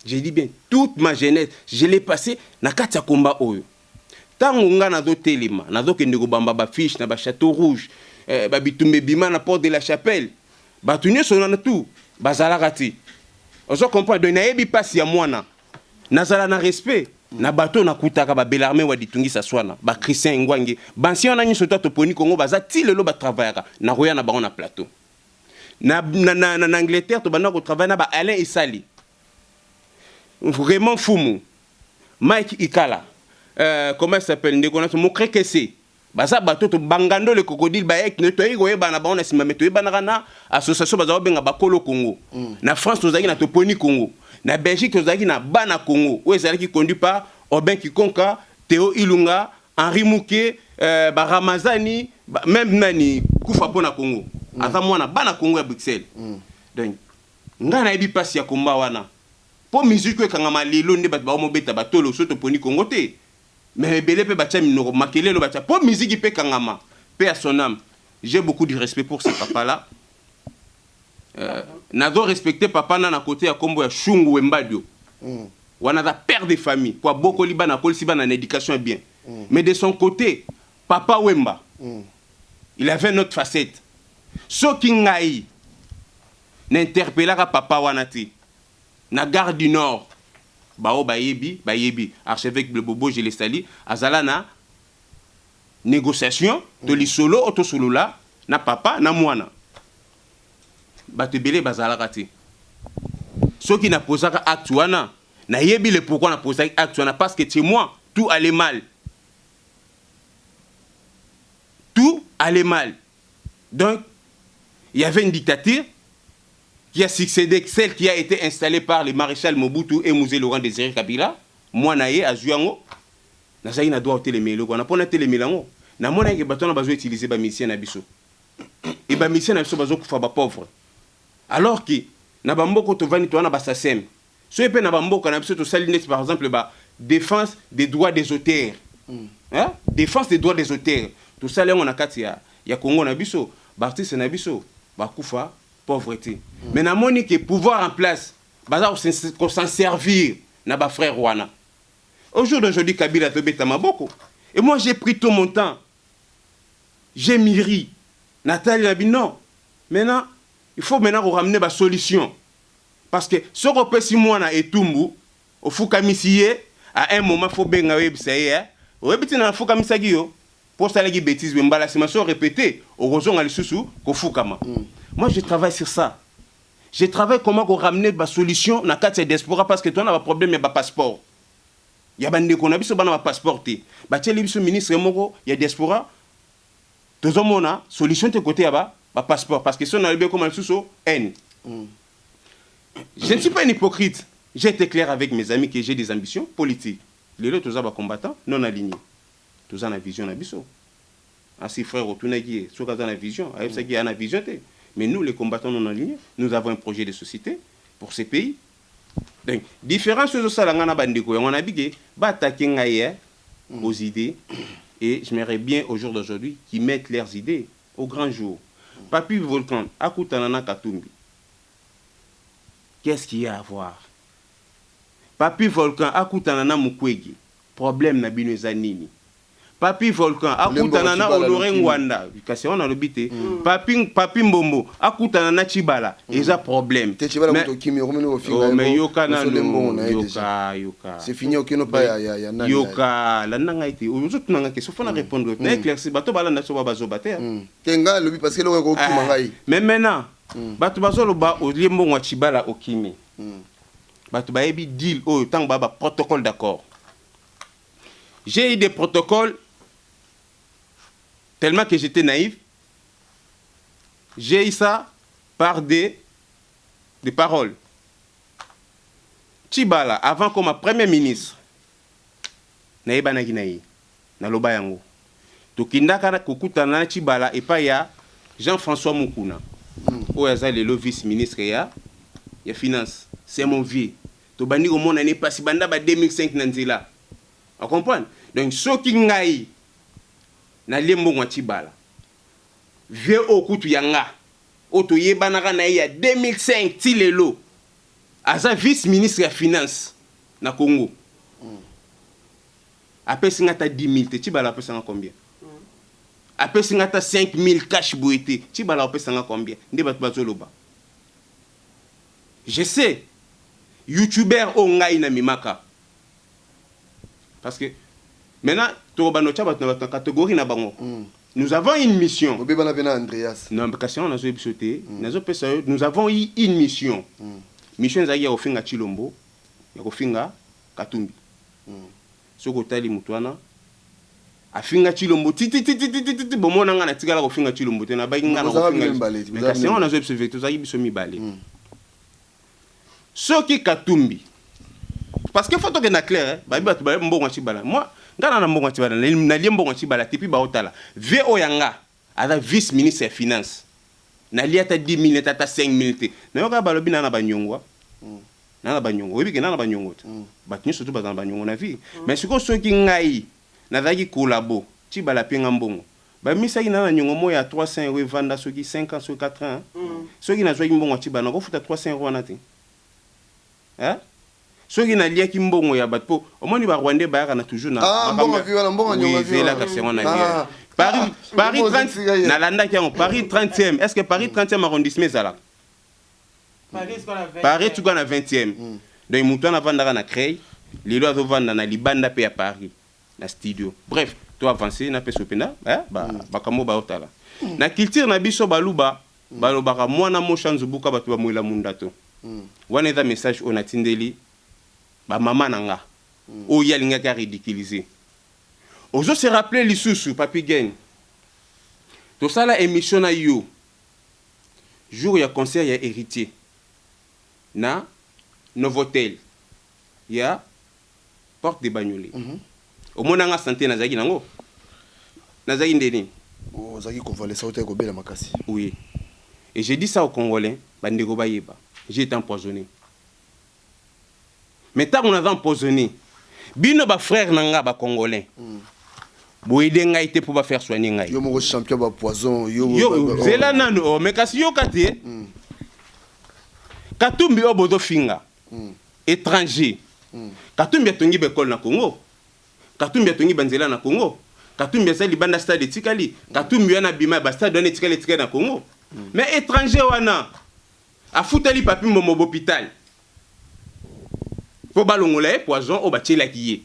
Je dis bien, toute ma jeunesse je l'ai passé na kati ya komba oyo. Ntango nga nazotelema, nazokende kobamba bafiche na bachâteau rouge, babitumba ebima na Porte de la Chapelle, bato nyonso wana tu bazalaka te. Ozo comprendre? Donc nayebi mpasi ya mwana. Nazala na respect na bato nakutaka, babelarme wa ditungisa swana, bachristien engwangi, bancien wana nyonso. Ta toponi Kongo baza ti lelo, batravaillaka. Nakoya na bango na plateau na Angleterre. Tobanda kotravaille na ba Alain Esali, vraiment Fumu Mike Ikala, comment il s'appelle, ndeko na Mokrekese. Baza bato to bangando le crocodile bayek ne toyei koyebana bango na nsima. Me toyebanaka na association baza kobenga Bakolo Congo. Na France tozalaki na Toponi Congo. Na Belgique tozalaki na Bana Congo oyo ezalaki conduit par Aubin Kikonka, Théo Ilunga, Henri Muke, baramazani ba, même nani kufa mpo na Congo. Aza mwana Bana Congo ya Bruxelles. Donc ngai nayebi mpasi ya komba wana, mpo musique oyo ekangama lelo nde bato baomobeta batolo so Toponi Congo te. Mais ebele mpe batya minoko makelelo, batya mpo musique mpe ekangama. Mpe à son âme, j'ai beaucoup de respect pour ce papa là. Nazo respecter papa na côté ya kombo ya Shungu Wembadio. Wana aza père de famille po abokoli bana, akolisi bana na éducation ya bien. Mais de son côté, papa Wemba, il avait une autre facette. Soki ngai nainterpellaka papa wana te na Gare du Nord, bao bayebi, bayebi archevêque Blebobo, je le sali, azala na négociation to lisolo oyo tosolola na papa na mwana. Bato ebele bazalaka te. Soki napozaka acte wana, nayebi le pourquoi napozaki acte wana, parce que chez moi tout allait mal, tout allait mal. Donc il y avait une dictature qui a succédé, celle qui a été installée par le maréchal Mobutu et Mzee Laurent Désiré Kabila. Mwana ye azwi yango. Nazalaki na droit otelemela eloko wana. Mpo natelemela yango, namonaki bato wana bazoutiliser bamusicien na biso e bamusicien na biso bazokufa bapauvre, alors que na bamboka tovandi toza na basacem. Soki mpe na bamboka na biso tosali neti par exemple ba défense des droits des auteurs, hein? Défense des droits des auteurs, tosali yango na kati ya Congo na biso, baartiste na biso bakufa pauvreté. Mais namoni ke pouvoir en place baza kosan servir na bafrère wana. Au jour d'aujourd'hui, Kabila tobeta maboko. Et moi, j'ai pris tout mon temps, j'ai mûri. Nathalie a dit non, maintenant il faut maintenant ramener ba solution, parce que soki opesi mwana etumbu, ofukamisi ye, à un moment faut benga, oyebisa ye: oyebi ntina nafukamisaki yo? Mpo osalaki bêtise. Me mbala nsima so répété, okozonga lisusu kofukama. Moi, je travaille sur ça. Je travaille comment ramener basolution na kati ya diaspora, parce que toza na baproblème ya bapasseport ya bandeko na biso. Bana bapasseport te. Batieli biso ministre moko ya diaspora, tozomona solution te côté ya bapasseport, parce que so nalobi ekoma lisusu n. Je ne suis pas un hypocrite. J'ai été clair avec mes amis que j'ai des ambitions politiques. Lelo toza bacombattant non aligné, toza na vision na biso. Asi frère otunaki ye soki aza na vision, ayebisaki ye na vision te. Mais nous, les combattants non alignés, nous avons un projet de société pour ces pays. Donc différence oyo ezosala ngai na bandeko yango, nayebi ke baattaquer ngai aux idées, et j'aimerais bien au jour d'aujourd'hui qu'ils mettent leurs idées au grand jour. Papi Volcan akutana na Katumbi, qu'est-ce qu'il y a à voir? Papi Volcan akutana na Mukwege, problème na bino eza nini? Papi Volcan akutana na Honoré Ngbanda, kasi wana alobi te. Papi Mbombo akutana na Tshibala, eza problème? Te, Tshibala moto okimi, okomini kofinga. Oh, mais yoka nanu, yoka, yoka. C'est fini, okeno pa ya nani? Yoka, landa ngai te. Ozotuna nga question, faut na répondre, na éclaircir bato balanda so, ba bazoba te. Te, ngai alobi parce que eloko ekokima ngai. Mais maintenant bato bazoloba olie mbongo ya Tshibala, okimi. Bato bayebi deal oyo ntango baya baprotocole d'accord. J'ai eu des protocoles tellement que j'étais naïf. J'ai eu ça par des paroles. Tshibala, avant comme premier ministre, nayebanaki na ye, naloba yango. Tokendaka kokutana na Tshibala epai ya Jean-François Mukuna, oyo aza lelo vice-ministre ya finance. C'est mon vieux. Tobandi komona ne pasi banda ba 2005 na nzela. Ocomprendre? Donc soki ngai nalie mbongo ya Tshibala, vieux oyo kutu ya nga oyo toyebanaka na ye ya 2005 ti lelo aza vice ministre ya finance na Congo, apesi nga ata 10 000 te. Tshibala apesanga combien? Apesi nga ata 5 000 cash boye te. Tshibala apesanga combien? Nde bato bazoloba. Je sais, youtubeur oyo ngai namemaka, parce que maintenant tokobanda otya bato na bato na catégorie na bango. Nous avons une mission. Obebana mpe na Andreas. Non, kasi yango nazoyebi biso te, nazopesa yo. Nous avons eu une mission. Mission ezalaki ya kofinga Tshilombo, ya kofinga Katumbi. Soki otali motu wana afinga Tshilombo titititititi, bomona nga natikala kofinga Tshilombo te, nabaki nga na Bozalaka kofinga. bino mibale te, Mais kasi yango nazoyebi biso vérité, tozalaki biso mibale. Soki Katumbi, parce que faut tokenda clair, eh, bayebi bato bayebi mbongo ya Tshibala. Moi, nga na mbongo ya Tshibala, nalie mbongo ya Tshibala te. Puis baotala vieux oyo ya nga aza vice ministre ya finance, nalie ata 10 000 ata 5 000 te. Nayoka balobi na banyongwa, na banyongo. Oyebi ke na banyongo te, bato nyonso to baza na banyongo na vie. Mais sikoyo soki ngai nazalaki kolabo, Tshibala apenga mbongo, bamisaki na nyongo moko ya 300 euro, evanda soki 5 ans, soki 4 ans. Soki nazwaki mbongo ya Tshibala, nakofuta 300 euro wana te, eh? Soki naliaki mbongo ya bato, mpo omoni barwandais bayaka na toujours na Ah, mbongo makambo vi wana, mbongo nyongo Oui, vi wana. zela, kasi yango na Ah. bien. Paris, Ah, Paris mbongo 30 ozikisika ye. Nalandaki yango, Paris 30e. Est ce que Paris 30e arrondissement ezalaka? Paris tuka na 20e. Donc moto wana avandaka na Creil, lelo azovanda na libanda mpe ya Paris na studio. Bref, to avance, napesa mpena bakambo baotala na culture na biso baluba. Balobaka mwana mosha nzubuka, bato bamwela munda to wana. Eza message oyo natindeli bamama na nga oyo ye alingaki aridiculiser. Ozo se rappeler lisusu, Papi Gen, tosala émission na yo jour ya concert ya Héritier na Novotel ya Porte de Bagnolet. Omonanga santé nazalaki nango, nazalaki nde nini? Ozalaki convalescent, otaki kobela makasi. Oui, et j'ai dit ça aux Congolais, bandeko bayeba, j'ai été empoisonné. Mais ntango naza empoisonné, bino bafrère na nga bacongolais boyede ngai te mpo bafaire soigner ngai. Yo moko champion bapoison yo. Yo zela nanu o, mais kasi yoka te. Katumbi oyo bozofinga, étranger, Katumbi atongi baekole na Congo, Katumbi atongi banzela na Congo, Katumbi aza libanda, stade etikali. Katumbi wana abima, bastade wana etikali, etikali na Congo. Mais étranger wana afutali Papi Mbombo hôpital mpo balongola ye poison oyo batielaki ye.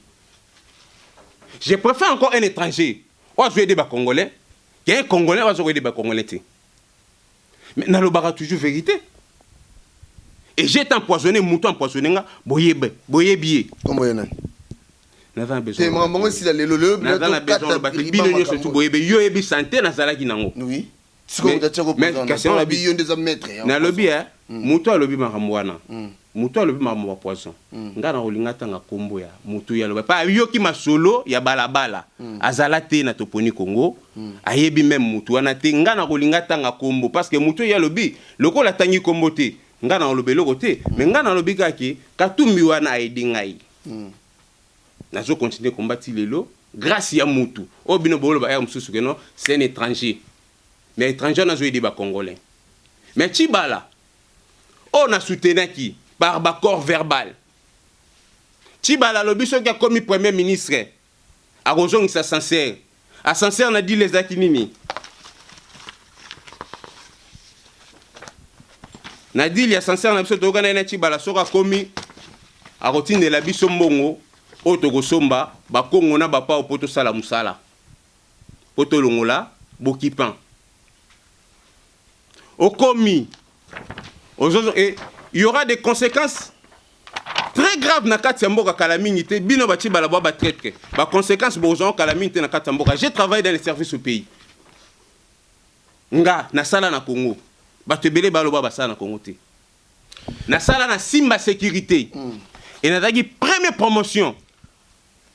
Je préfère encore un étranger oyo azoyede bacongolais qu'un Congolais oyo aza koyede bacongolais te. Mais nalobaka toujours vérité. Et j'ai été empoisonné, moto empoisonné nga, boyebe, boyebi ye. Kombo ye nani? Naza na Te, besoin. makambo yango esila lelo lelo. Naza na besoin loba te. Bino nyonso tu boyebi, yo oyebi santé nazalaki nango. Oui, sikoyo moto atia Mais kasi yango kobi, yo nde eza maître ya nalobi e moto alobi makambo wana, moto alobi makambo ya poison, nga na kolinga ntanga nkombo ya moto oyo aloba pa. Ayoki masolo ya balabala, azala te na Toponi Congo, ayebi même motu wana te. Nga na kolinga ntanga nkombo parce que moto oyo alobi, lokola atangi nkombo te, Nga na oloba eloko te, mais nga nalobi kaka ke Katumbi wana aide ngai. Nazo continuer combat ti lelo grâce ya mutu oyo bino boloba heure mosusu ke non, c'est un étranger. Mais étranger wana azo aider ba Congolais. Mais Tshibala oyo na soutenaki par baccord verbal, Tshibala alobi soki akomi premier ministre akozongisa ascenseur. Ascenseur na dile ezalaki nini? Na dile ya ascenseur na biso toyokana ye na Tshibala, soki akomi akotindela biso mbongo oyo tokosomba bakongo na bapao mpo tosala mosala, mpo tolongola bokipan. Okomi ozozo et il y aura des conséquences très graves na kati ya mboka kala mingi te. Bino ba Tshibala bwa ba traître, ba conséquences bozwa kala mingi te na kati ya mboka. J'ai travaillé dans les services au pays, nga nasala na Congo. Bato ebele baloba basala na Congo te. Nasala na Simba Sécurité et nazalaki première promotion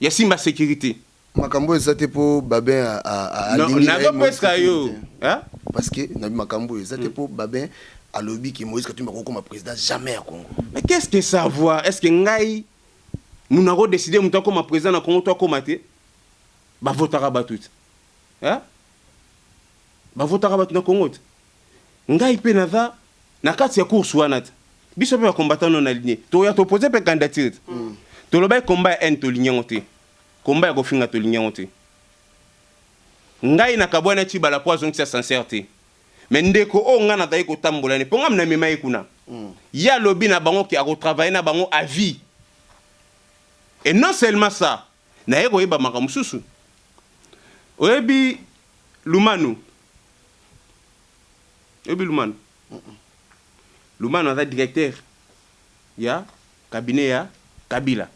ya Simba Sécurité. Makambo eza te mpo Babin Nazopesa yo. Parce que nabi makambo eza te mpo Babin alobi ke Moïse Katumbi akokoma président jamais ya Congo. Mais qu'est ce que ça voit? Est ce que ngai mutu akodécider moto akoma président na Congo to akoma te? Bavotaka bato te, bavotaka bato na Congo te. Ngai mpe naza na kati ya course wana te. Biso mpe bacombattant non aligné toya topose mpe candidature te. Tolobaki combat ya haine tolingi yango te, combat ya kofinga tolingi yango te. Ngai nakabwana Tshibala mpo azongisa ascenseur te. Mais ndeko oyo ngai nazali kotambola ne mpo ngai namema ye kuna, ye alobi na bango ke akotravailler na bango à vie. Et non seulement ça, naye koyeba makambo mosusu. Oyebi Lumanu? Oyebi Lumanu? Lumanu aza directeur ya cabinet ya Kabila.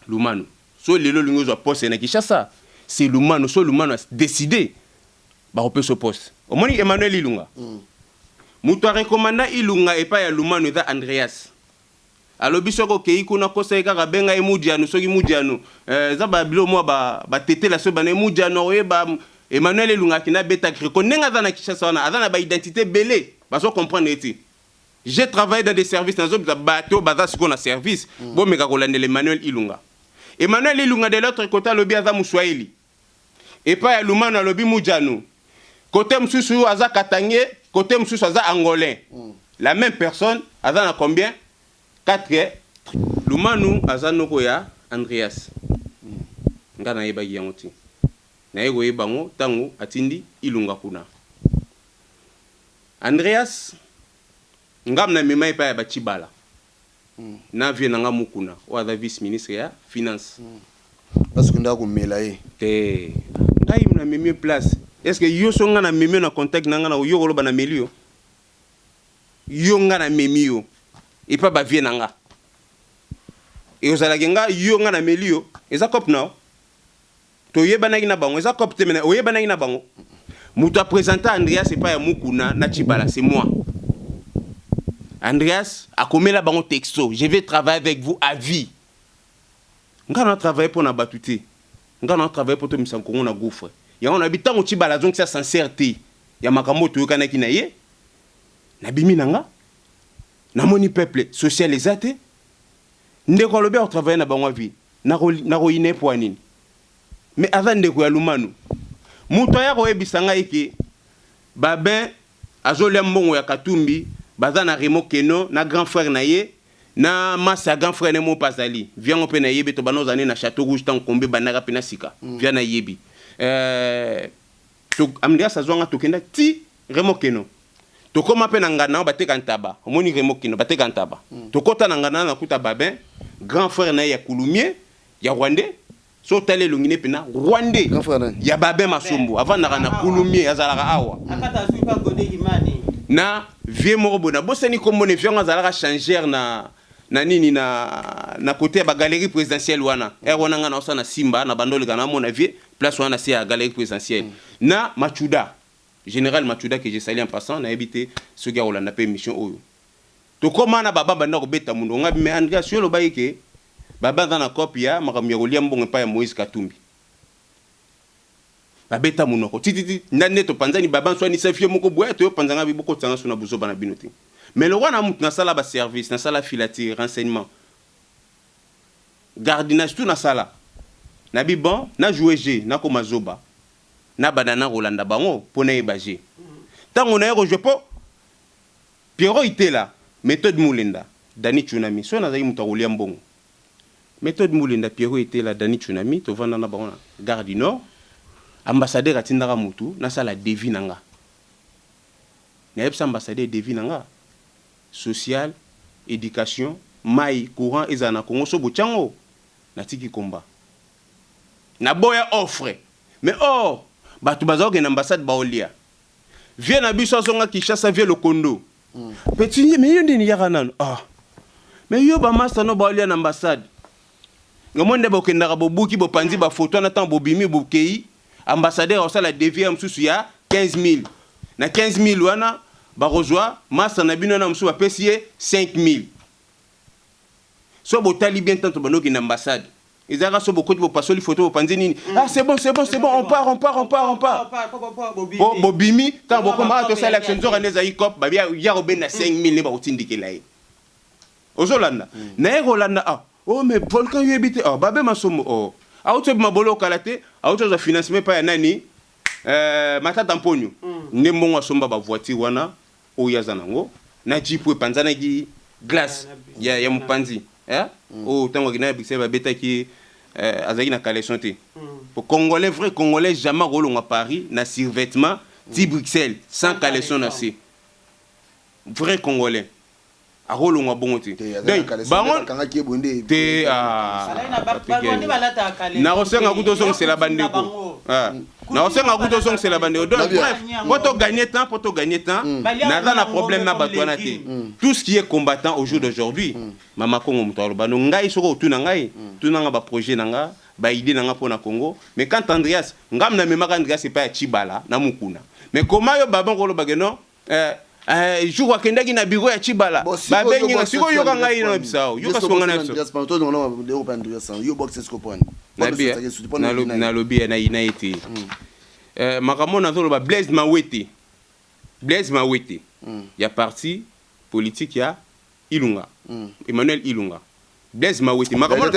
Lumanu, so lelo olingi ozwa poste na Kinshasa, c'est Lumanu. So Lumanu adécidé, bakopesa poste. Omoni Emmanuel Ilunga, moto arekomanda Ilunga epai ya Lumanu eza Andreas. Alobi soki okei kuna, kosa ye kaka, benga ye Mudianu. Soki Mudianu, eza babilo mwa batetela, soki bana ye Mudianu, oyeba Emmanuel Ilunga akende abeta greko. Ndenge aza na Kinshasa wana, aza na baidentité ebele, bazo comprendre ye te. J'ai travaillé dans des services, nazobisa bato baza sikoyo na service, bomeka kolandela Emmanuel Ilunga. Emmanuel Ilunga, de l'autre côté, alobi aza Moswahili epai ya Lumanu, alobi Mujanu. Côté mosusu aza Katange, côté mosusu aza Angolais. La même personne aza na combien? 4. Lumanu aza noko ya Andreas. Nga nayebaki yango te, naye koyeba yango ntango atindi Ilunga kuna. Andreas, ngam namema epai ya Bacibala na vie na nga Mukuna oyo aza vice ministre ya finance. Parce que ndaka komela ye. Te, ngai namemi place. Est ce que yo so nga namemi yo na contact na nga na yo, koloba nameli yo? Yo, nga namemi yo epa bavie na nga, e ozalaki nga, yo nga nameli yo, eza cope na yo. Toyebanaki na bango, eza cope te. Mena oyebanaki na bango. Moto aprésente Andreas epai ya Mukuna na Tshibala, c'est moi. Andreas akomela bango texto: "Je vais travailler avec vous à vie." Nga na travaille mpo na bato te, nga na travaille mpo tomisa Kongo na gouffre. Yango nayebi ntango Tshibala azongisa ascenseur te ya makambo oyo toyokanaki na ye, nabimi na nga, namoni peuple social eza te. Ndeko alobi akotravaille na bango à vie, nakoyina ye mpo ya nini? Mais aza ndeko ya Lumanu. Moto aya koyebisa ngai ke Babin azolia mbongo ya Katumbi, baza na Remo Keno na grand frère na ye, na masa ya grand frère ne mo mpe azali viango mpe nayebi. To bana ozali na Château Rouge ntango kombe ebandaka mpe na sika via nayebi. Andreas azwanga, tokenda ti Remo Keno, tokóma mpe na nganda bateka ntaba. Omoni Remo Keno bateka ntaba. Tokɔta na nganda, nakuta Babin, grand frère na ye ya Kulumie, ya Rwandais. So otali elongi ne mpena Rwandais. Ya Babin Masombo avandaka na Kulumie, azalaka awa na vie moko boye, nabosani kombo ne. Vie yango azalaka changeur na nini, na côté ya bagalerie présidentielle wana. Ere wana ngai naosala na Simba na banda oleka, namona vie place wana na se ya galerie présidentielle na Machuda, général Machuda que je salue en passant. Nayebi te soki akolanda mpe émission oyo. Tokóma na baba banda kobeta mundu nga. Mais Andreas, yo olobaki ke baba aza na cope ya makambo ya kolia mbongo epai ya Moïse Katumbi. Babeta monoko tititi nda nde topanzani. Baba nswanisa fie moko boya toyopanzanga, bokotisanga so na buzoba na bino te. Mais le roi na mutu nasala baservice, nasala filature, renseignement, gardiennage, tout nasala. Nabi bon, najoue jeu, nakoma zoba, nabanda na kolanda bango mpo nayeba jeu. Ntango naye kojouer, mpo Piero Itela, Méthode Mulenda, Dani Tsunami, so nazalaki moto akolia mbongo. Méthode Mulenda, Piero Itela, Dani Tsunami, tovanda na bango na Gare du Nord. Ambassadeur atindaka motu nasala devis na nga. Nayebisa ambassadeur devis na nga: social, éducation, mai, courant ezala na Congo. So botyango, natiki komba, naboya offre. Mais or bato baza kokende ambassade, baolia. Vie na biso azonga Kinshasa, vie lokondo petit. Mais yo ndeni yaka nano? Ah, mais yo bamasta no baolia na ambassade. Ngamo nde bokendaka, bobuki, bopanzi bafoto wana. Ntango bobimi, bokei, ambassadeur akosala devis ya mosusu ya 15 000. Na 15 000 wana, bakozwa masta na bino na mosusu, bapesi ye 5 000. So botali bien, tanto bandokende ambassade, ezalaka so bokoti, bopasoli photo, bopanzi nini. Ah, c'est bon, c'est bon, c'est bon, on part, on part, on part, on part. Po bobimi, ntango bokoma, ah, tosala action. Nzoka nde ezali cop babi ya kobenda 5 000 nde bakotindikela ye. Ozolanda, naye kolanda. Ah, oh, mais Volcan, yoyebi te? Ah, babe masomo, oh, auti obima bolokala te, auti ozwa financement epai ya nani? Matata Mponio. Nde mbongo asomba bavoiture wana oyo aza nango na jeep oyo epanzanaki glace ya mopanzi, eh? Oyo ntango akendaki na Bruxelles, babetaki, azalaki na caleçon te. Po Congolais, vrai Congolais, jamais akolongwa Paris na survêtement ti Bruxelles sans caleçon na se. Vrai Congolais akolongwa bongo te. Donc bango te. Ah, nakosenga kuta ozongisela bandeko. Ah, nakosenga kuta ozongisela bandeko. Donc bref, po to gagner temps, po to gagner temps, naza na problème na bato wana te. Tout ce qui est combattant au jour d'aujourd'hui, mama Kongo, moto aloba no ngai, soki otuna ngai, tunanga baprojet na nga, baidée na nga mpo na Congo. Mais quand Andreas, ngam namemaka Andreas epai ya Chibala na Mukuna. Mais comment yo babango olobake non? Jour akendaki na bureau ya Chibala, babengi nga. Sikoyo yoka ngai na bisa, yoka songa na biso. Nalobi na yina ye te. Makambo nazoloba, Blaise Mawete, Blaise Mawete ya parti politique ya Ilunga, Emmanuel Ilunga, Blaise Mawete. Makambo oyo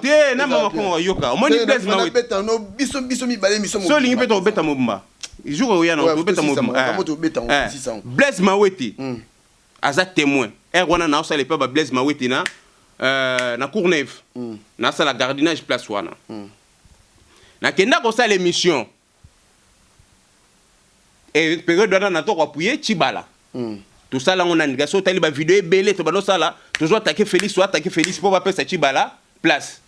te na mama Kongo, yoka. Omoni Blaise Mawete, so olingi mpe tokobeta mobimba jour oya na tobeta mobimba. Blaise Mawete aza témoin. Ere wana naosala epai ba Blaise Mawete na Courneuve, nasala gardiennage place wana. Nakenda kosala émission e période wana nato koappuyer Chibala. Tosala yango nani? Kasi otali bavideo ebele to bandosala, tozwa attaquer Félix, to attaquer Félix mpo bapesa Chibala place.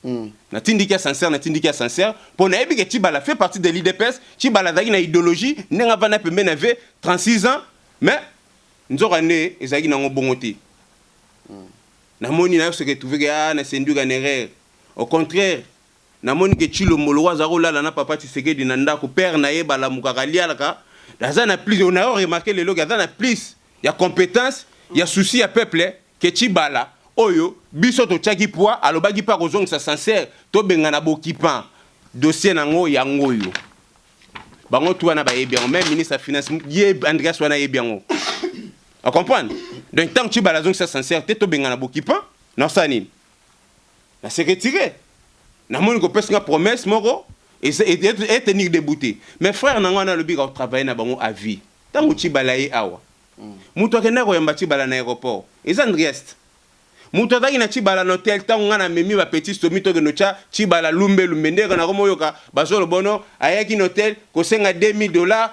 Natindiki ascenseur, natindiki ascenseur mpo nayebi ke Chibala fait partie de l'UDPS. Chibala azalaki na idéologie ndenge avanda pembeni na ve 36 ans. Mais nzoka nde ezalaki nango bongo te. Namoni nayo se retrouve ke, ah, na s'induire en erreur. Au contraire, namoni ke Chilombo lokwa aza kolala na papa Tshisekedi na ndako, père na ye balamukaka, alialaka, aza na plus. On a remarqué lelo ke aza na plus ya compétence, ya souci ya peuple ke Chibala oyo biso totiaki poids. Alobaki mpe akozongisa sincère, tobengana bokipan. Dossier nango yango oyo, bango tu wana bayebi yango. Même ministre ya finance ye Andreas wana ayebi yango, acomprendre. Donc ntango Chibala azongisa sincère te, tobengana bokipan, nasala nini? Na se retire. Namoni kopesa nga promesse moko etenir debout te. Mais frère nango wana alobi kotravaille na bango à vie. Ntango Chibala ye awa, moto akendaki koyamba Chibala na aéroport eza Andriest. Moto azalaki na Chibala na hotel ntango ngai namemi bapetit stomi, tokende otya Chibala lumbelumbe. Ndenge nakomoyoka bazolobono, ayaki na hotel kosenga 2000 dollars,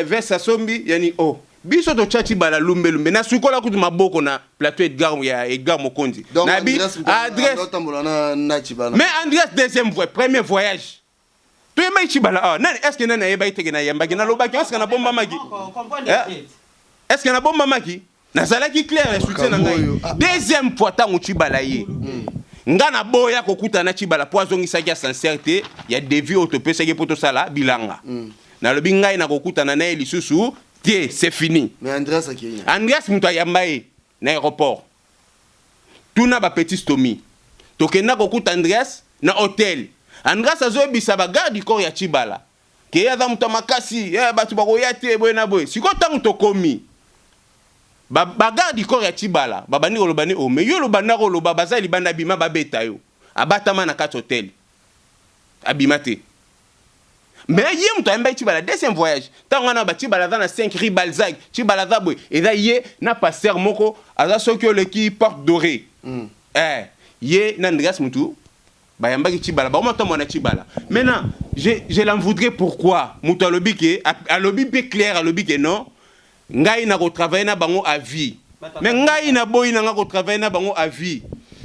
veste asombi yani. Oh, biso totya Chibala lumbelumbe, nasukola kutu maboko na plateau Edgar ya Edgar Mokonzi. Nabi adresse. Mais Andreas, deuxième voie, premier voyage toyembaki Chibala awa. Nani, est ce que nani ayebaki teke nayembaki? Nalobaki, est ce que nabombamaki? Est ce que nabombamaki? Nazalaki clair na soutien na ngai. Deuxième fois, ntango Chibala ye, nga naboya kokutana na Chibala mpo azongisaki ascenseur te ya devis oyo topesaki mpo tosala bilanga. Nalobi ngai nakokutana na ye lisusu te, c'est fini. Mais Andreas akei? Andreas moto ayamba ye na aéroport. Tuna bapetit stomi, tokenda kokuta Andreas na hotel. Andreas azoyebisa bagarde du corps ya Chibala. Ke ye aza moto ya makasi, eh, bato bakoya te boye na boye. Sikoyo ntango tokomi, bagarde du corps ya Tshibala babandi koloba ne, o mais yo olobanda koloba, baza libanda, bima babeta yo. Abatama na kati hotel, abima te. Mais ye moto ayambaki Tshibala deuxième voyage. Ntango wana baTshibala aza na 5 rue Balzac, Tshibala aza boye, eza ye na pasteur moko aza soki oleki Porte Dorée. Eh, ye na Andreas mutu bayambaki Tshibala, bakoma tomona na Tshibala. Maintenant, je l'en voudrais pourquoi? Moto alobi ke, alobi mpe clair, alobi ke non, ngai na kotravaille na bango à vie, mais ngai naboyi na nga kotravaille na bango à vie.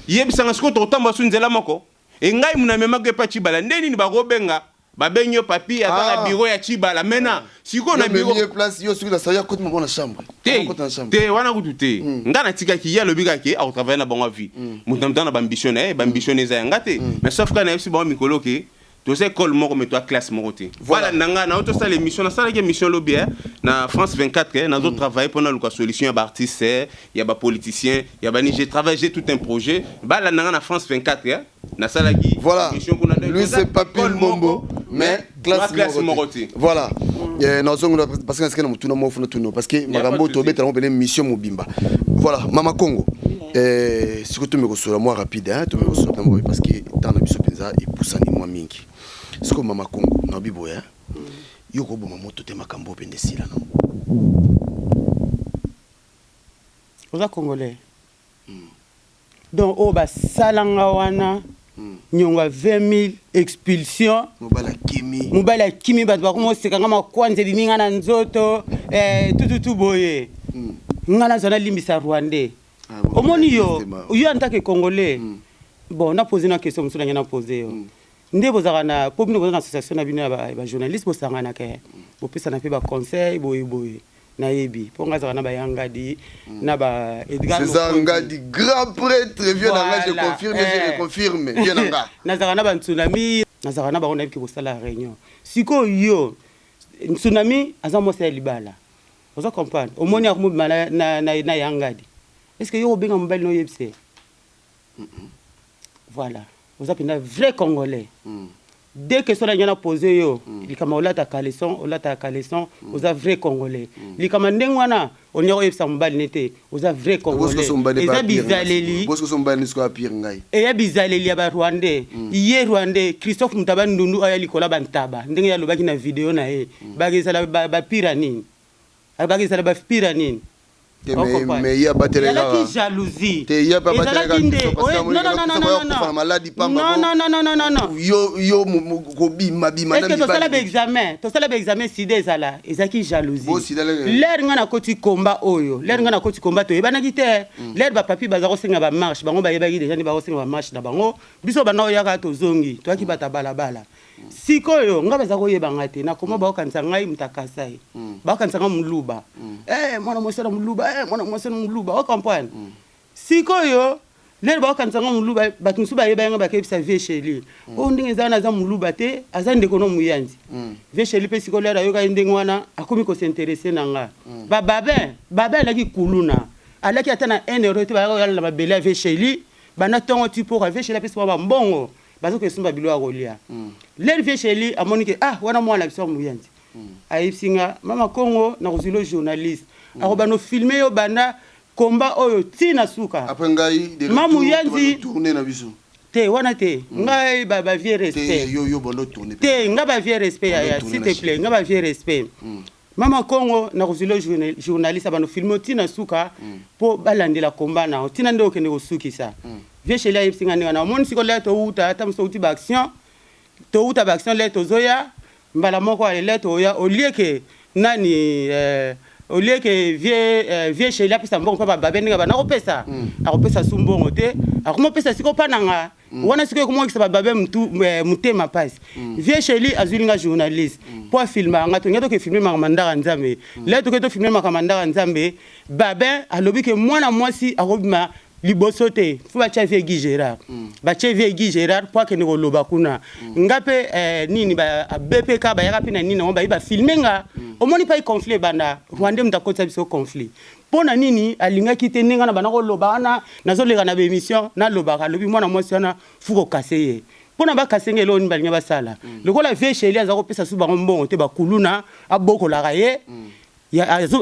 Yebisanga sikoyo, tokotambola su nzela moko e ngai muna amemaki epa Tshibala, nde nini bakobenga, babengi yo papi aza na bureau ya Tshibala. Maintenant sikoyo na bureau ye place yo soki nasali akoti moko na chambre. Te. Akota na chambre. Te, wana kutu te. Nga natikaki ye, alobi kaka ke akotravaille na bango à vie. Moto na moto na baambition na ye, baambition eza ya nga te. Mais sauf kaka nayebisi bango mikolo ke toza école moko, mais toa classe moko te. Voilà. Voilà, na nga nao tosala émission, nasalaki émission lobi na France 24. Nazotravaille mpona luka solution ya baartiste, ya bapoliticien, ya bani. J'ai travaillé, j'ai tout un projet. Balanda nga na France 24, nasalaki émission kuna. Donc, Lui, toza c'est Papi école Mbombo, moko, mais classe toa classe moko moko te. te. Voilà. Nazongola parce que nasika na motuna moko funa tuno, parce que makambo pas de souci. tobetela ngo pene mission mobimba. Voilà, Mama Congo. Sikoyo tomeki kosola mwa rapide, hein, tomeki kosola mwa rapide parce que temps na biso mpenza epusani mwa mingi. Sikoyo Mama Congo, naobi boye, hein? Yo koboma moto te, makambo oyo pende esila nango. Oza Congolais, donc oyo basalanga wana, nyongo ya 20 000, expulsion. Mobali akimi. Mobali akimi, bato bakoma oseka nga, makwanza ebimi nga na nzoto, tututu boye. Nga nazwa nalimbisa Rwandais. Ah, bon, Omoni yo, justement. yo en tant que Congolais, bon, napose na question mosusu nange napose yo. Nde bozalaka na po bino boza na association na bino ya bajournaliste, bosanganaka, bopesana mpe baconseil boye boye. Nayebi mpo nga azalaka na bayangadi na ba Edgar César Mokonzi. Ngadi, grand prêtre, vieux na nga, je Voilà. confirme, je reconfirme, vieux na nga. Nazalaka na bantsunami, nazalaka na bango, nayebi ke kosala réunion. Sikoyo yo, tsunami aza mwasi ya libala, oza comprendre? Omoni akomobima na yangadi, est ce que yo obenga mobali na oyebise? Voilà, oza mpenza vrai Congolais. Deux questions na ngai na pose yo. Likambo olata caleçon, olataka caleçon, oza vrai Congolais. Likambo ndenge wana olingi oyebisa mobali ne te, oza vrai Congolais. Eza bizaleli. Bosiko mobali nisiko apire ngai. Eya bizaleli ya Barwandais. Ye Rwandais Christophe Mutaba Ndundu aya likolo ya bantaba, ndenge ye alobaki na video na ye, bakezala bapira nini, bakezala bapira nini? Te, mais ye abatelaka. Ezalaki jalousie. Te, ye ape abatelaka. Ezalaki nde Biso, parce que non, non, non, non, non, kufa na maladi pamba. Non, non, non, non, non, non, non. Yo kobima bima Est ce na que tosala mibali. Baexamen, tosala baexamen, sida ezala, ezalaki jalousie. Bo sida Lere ngai nakoti komba oyo, lere ngai nakoti komba, toyebanaki te. Lere bapapi baza kosenga bamarche, bango bayebaki déjà nde bakosenga bamarche na bango. Biso banda oyaka, tozongi, toyaki bata balabala. Sikoyo ngai baza koyeba ngai te nakoma, bakokanisa ngai moto akasai, bakokanisa ngai moluba. Mwana mwasi na moluba, mwana mwasi na moluba, ocomprendre? Sikoyo lelo bakokanisa nga moluba, bato mosusu bayeba nga, bakebisa vieux Sheli oyo ndenge eza wana, aza moluba te, aza ndeko no moyanzi. Vieux Sheli mpe sikoyo lelo ayokaki ndenge wana, akomi kos'intéresser na nga. Bababin babin alaki kuluna, alaki ata na 1 euro te. Bayaka koyala na mabele ya vieux Sheli banda ntongo ti pokwa. Vieux Sheli apesi bango bambongo, baza kosomba biloko ya kolia. Lelo vieux Sheli amoni ke ah, wana mwana na biso ya moyanzi. Ayebisi nga: "Mama Kongo, nakozwila journaliste, akobanda ofilme yo banda komba oyo ntina suka." Après ngai de Mamu retour, Yanzi. tobanda tourner na biso. Te, wana te, ngai bavieux Te. Respect. Yo bondo tourner. Te, nga bavieux respect, yaya. Tourner S'il na te plaît, nga bavieux respect. Mama Kongo, nakozwila journaliste, abanda filme ntina suka mpo balandela komba na yo ntina nde okende kosukisa. Vieux Sheli ayebisi nga ndenge wana. Omoni sikoyo lere touta, ata mosu touti baaction, touta baaction, lere tozoya mbala moko, ale lere toya, olie ke nani, olie ke vieux Sheli apesa mbongo mpo bababe ndenge bana kopesa, akopesa su mbongo te, akomopesa sikoyo mpa na nga wana. Sikoyo ekomokisa bababe motema mpasi. Vieux Sheli azwili nga journaliste mpo afilmaka nga. Tolingi toke filme makambo ya ndaka Nzambe. Lere toke tofilme makambo ya ndaka Nzambe, babin alobi ke mwana mwasi akobima liboso te, fo batia vieux Guy Gérard. Batie vieux Guy Gérard mpo akende koloba kuna. Nga mpe nini, bpk bayaka mpe na nini yango, bayi bafilme nga. Omoni pai conflit ebanda. Rwandais moto akotisa biso conflit. Mpo na nini alingaki te ndenge na banda koloba wana, nazoleka na baémission, nalobaka, alobi mwana mwasi wana fu kokase ye. Mpo na bakasenge, eloko nini balingi basala? Lokola vieux Sheli aza kopesa su bango mbongo te, bakuluna abokolaka ye,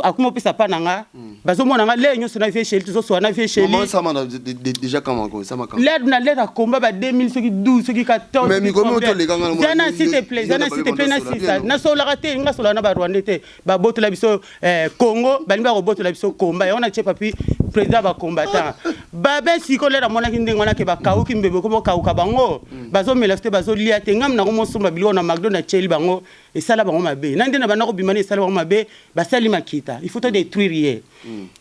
akoma opesa pa na nga, bazomona nga lere nyonso na vieux Sheli, tozosola na vieux Sheli. Maman, ça m'a déjà quand encore, ça m'a quand. Lere na lere akomba ba 2000 soki 12 soki 14. Mais mikolo oyo toleka nga na mona- Zana, s'il te plaît, zana, s'il te plaît, na nasisa. Nasololaka te, nga sololaka na Barwandais te. Babotola biso Congo, balingi bakobotola biso komba yango. Na tie Papi président bacombattant babe. Sikoyo lere amonaki ndenge wana ke bakauki mbebe, ko bokauka bango, bazomela te, bazolia te. Ngam nango mosomba biloko na Macdo, na tieli bango, esala bango mabe. Na nde na banda kobima, na esala bango mabe, basali makita, il faut to détruire ye.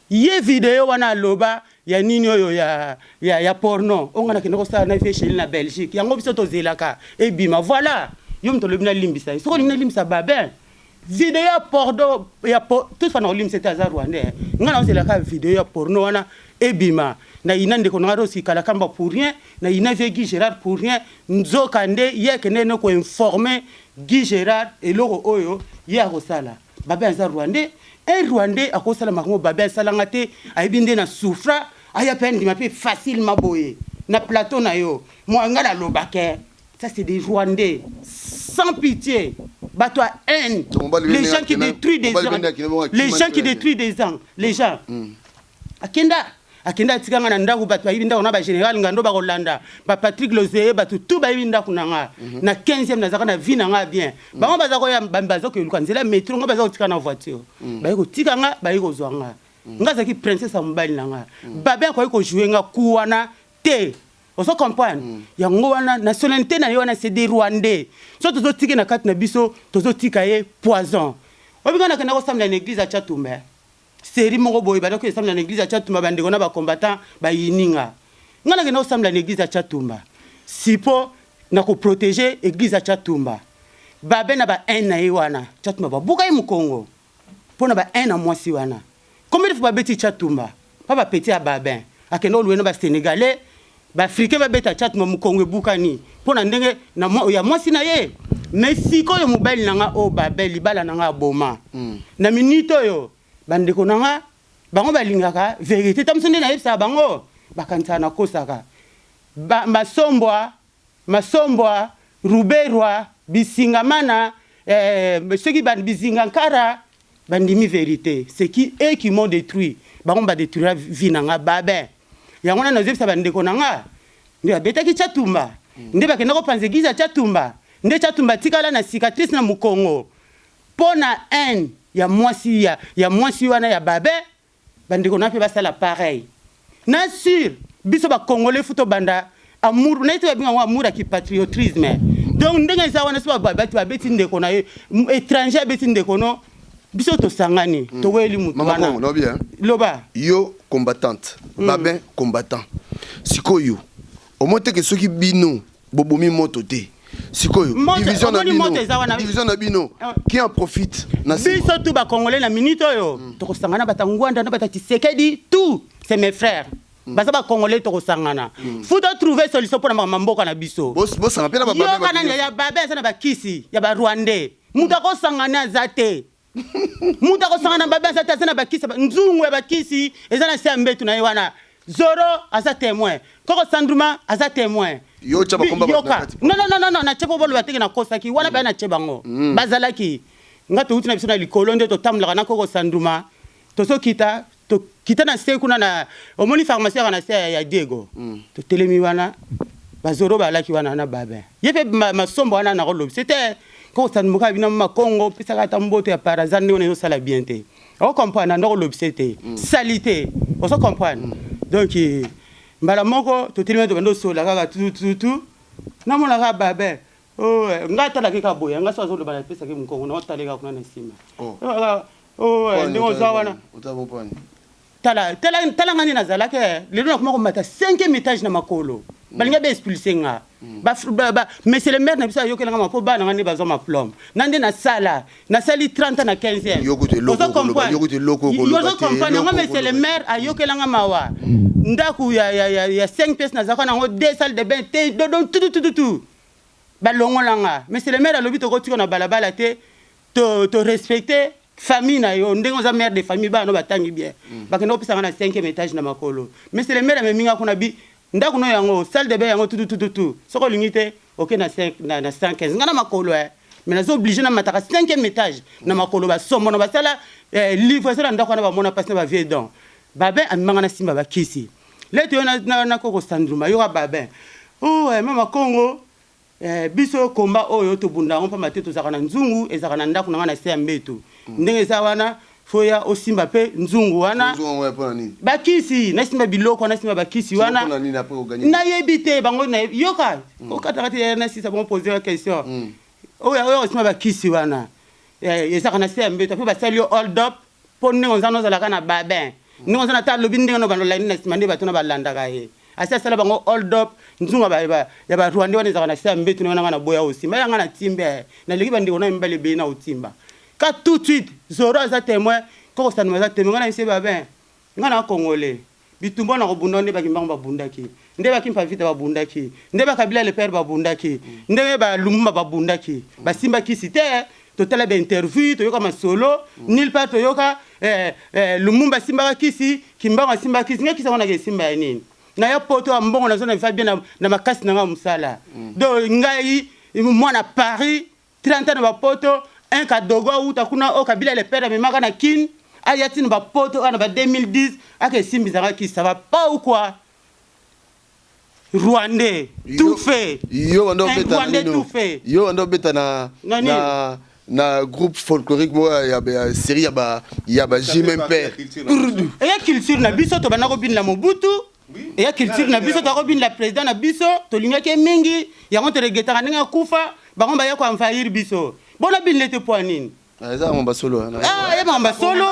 Ye video wana aloba ya nini oyo ya porno oyo nga nakende kosala na vieux Sheli na Belgique, yango biso tozelaka ebima. Voilà, yo moto olobi nalimbisa ye. Soki olingi nalimbisa Babin video ya porno ya po, tout fana kolimbisa ete aza Rwandais, nga na ozelaka video ya porno wana ebima. Na yina ndeko na nga Rosi Kalakamba pour rien, na yina vieux Guy Gérard pour rien. Nzoka nde ye akende ne koinformer Guy Gérard eloko oyo ye akosala. Babin aza Rwandais. Un Rwandais akosala makambo Babin asalanga te. Ayebi nde na souffra, aya mpe andima mpe facilement boye na plateau na yo. Moi nga nalobake, ça, c'est des Rwandais sans pitié, bato ya haine, les gens qui détruisent des gens, les gens qui détruisent des gens, les gens. Akenda, akenda, atika nga na ndako. Bato bayibi ndako na bagénéral Ngando, bakolanda baPatrik Lozeye, bato tu bayibi ndako na nga na 15e. Nazalaka na vie na nga bien. Bango baza koya, baza koyeluka nzela ya métro, nga baza kotika na voiture, baye kotika nga, baye kozwa nga. Nga azalaki princesse ya mobali na nga. Babe akoki kojouer nga ku wana te. Ozo comprendre? Yango wana nationalité na ye wana, c'est des Rwandais. So tozotika na kati na biso, tozotika ye poison. Oyebi, nga nakenda kosambela na église ya Chatumba, série moko boye bandaki esambela na église ya Chatumba. Bandeko na bacombattant bayininga nga, nakenda kosambela na église ya Chatumba sipo na koprotéger église ya Chatumba. Babe na ba haine na ye wana, Chatumba babuka ye mokongo mpo na ba haine na mwasi wana. Combien de fois babeti Chatumba mpa bapeti ya Babin? Akende oluwe na Basénégalais, Baafricain, babeta Chatumba mokongo ebukani mpo na ndenge ya mwasi na ye. Mais sikoyo mobali na nga oyo Babin, libala na nga aboma na minute oyo. Bandeko na nga, bango balingaka vérité ta moso nde nayebisaka bango, bakanisaka nakosaka. Masombwa, Masombwa, Ruberwa, Bisingamana, soki Bizinga Nkara, bandimi vérité. C'est qui eux qui m'ont détruit. Bango badétruira vie na nga. Babin yango wana nazoyebisa bandeko na nga nde babetaki Chatumba, nde bakenda kopanza église ya Chatumba, nde Chatumba atikala na cicatrice na mokongo mpo na haine ya mwasi ya mwasi wana ya Babin. Bandeko na mpe basala pareil na sur biso Bacongolais. Fu tobanda amour na ye te, babenga yango amour ya kipatriotisme. Donc ndenge eza wana, so bato babeti ndeko na ye étranger, abeti ndeko no, biso tosangani, tokoyeli mutu wana. Loba. Yo combattante, Babin combattant, sikoyo omoi teke soki bino bobomi moto te, sikoyo division na bino, division na bino, qui en profite? Na biso tu Bacongolais, na minute oyo tokosangana. Bata Ngwanda na bata Tshisekedi, tout c'est mes frères, baza Bacongolais. Tokosangana, faut trouver solution mpona makambo mboka na biso. Yoka nani ya Babe aza na bakisi ya Barwandais. Moto akosangana aza te, moto akosangana Babe aza te. Aza na bakisi, nzungu ya bakisi eza na se ya mbetu na ye wana. Zoro aza témoin, Koko Sandruma aza témoin. Yoka. Non, non, non, non, natie po boloba teke nakosaki wana. Baya natie bango, bazalaki nga. Touti na biso na likolo nde totambolaka na Koko Sandruma, tozokita, tokita na se kuna na omoni pharmacie yaka na se ya Diego. Totelemi wana, bazoro balaki wana na Babin ye mpe masombo wana. Nakolobi te, Koko Sandruma kaka bino Makongo opesaka ata mboto ya par hasard ndenge wana ezosala bien te. Ocomprendre? Ndako olobise te, sali te, ozo comprendre? Donc mbala moko totelemi, tobanda osola kaka tututu. Namona kaka Babin, oh, nga atalaki kaka boye. Nga so azoloba, napesaki mokongo na otali kaka kuna na nsima. Oh, ndenge oza wana, tala, tala, tala nga nde nazalaki. Lelo nakoma komata cinquième étage na makolo. Balingi baexpulser nga. Monsieur le maire na biso ayokelanga ma mpo bana nga nde bazwa maplome na nde nasala, nasali 30 ans na 15e. Ozo comprendre yango? Monsieur le maire ayokelanga mawa. Ndako ya 5 pièces, nazalaka nango deux salles de bain te, donc tututututu balongolanga. Monsieur le maire alobi tokotika na balabala te, to respecte famille na yo ndenge oza mère de famille, bana no batangi bien. Bakende kopesanga na 5e étage na makolo. Monsieur le maire amemi nga kuna, bi ndako no yango, salle de bain yango, tututututu. Soki olingi te. Oke na 115, ngai na makolo, mais naza obligé namataka 5e étage na makolo. Basombo na basala livre eza na ndako wana, bamona mpasi na bavie. Donc Babin amemanga na simba bakisi lete yo nakoko sandruma. Yoka Babin: "Oh, mama Kongo, biso komba oyo tobunda yango mpamba te tozalaka na nzungu, ezalaka na ndako na ngai na se ya mbeto. Ndenge eza wana, foya osimba mpe nzungu wana." Bakisi, nasimba biloko, nasimba bakisi wana, nayebi te bango. Yoka, okataka te, nasisa bango, pose question. Oyo oyo osimba bakisi wana, ezalaka na se ya mbeto, mpe basali yo hold up mpo ndenge oza na ozalaka na Babin, ndenge oza na ta alobi, ndenge no bandolandi na nsima, nde bato na balandaka ye. Asi asala bango hold up, nzungu ya Barwandais wana ezalaka na se ya mbeto wana. Nga na boya osimba yanga na timbe, naleki bandeko na mibale ebele na otimba ka tout de suite. Zoro aza témoin, koko Sanuma aza témoin. Nga na yese Babin: "Nga na Congolais, bitumba na kobunda nde bakimbango babundaki, nde bakimpa vita babundaki, nde bakabila le père babundaki, ndenge balumumba babundaki, basimbakisi te. Totala bainterview, toyoka masolo nulle part, toyoka Lumumba asimbaka kisi, Kimbango asimbaka kisi. Ngai kisi yango naka esimba ya nini? Naya poto ya mbongo, nazo na bien na makasi na ngai mosala. Donc ngai mwana Paris, 30 ans na bapoto, un kadogo auta kuna oyo Kabila le père amemaka na Kine, aya ntina bapoto wana ba 2010, aka esimbisaka kisi. Ça va pas ou quoi? Rwandais tout fait." Yo banda obeta tout fait. Yo banda obeta na groupe folklorique moko ya série ya ba JMP. Eya culture na biso, tobanda kobinela Mobutu. Eya culture na biso, tokobinela président na biso, tolingaki ye mingi. Yango toregretaka ndenge akufa. Bango baya koenvahir biso, bona binela te po ya nini? Eza makambo basolo. Ye makambo basolo,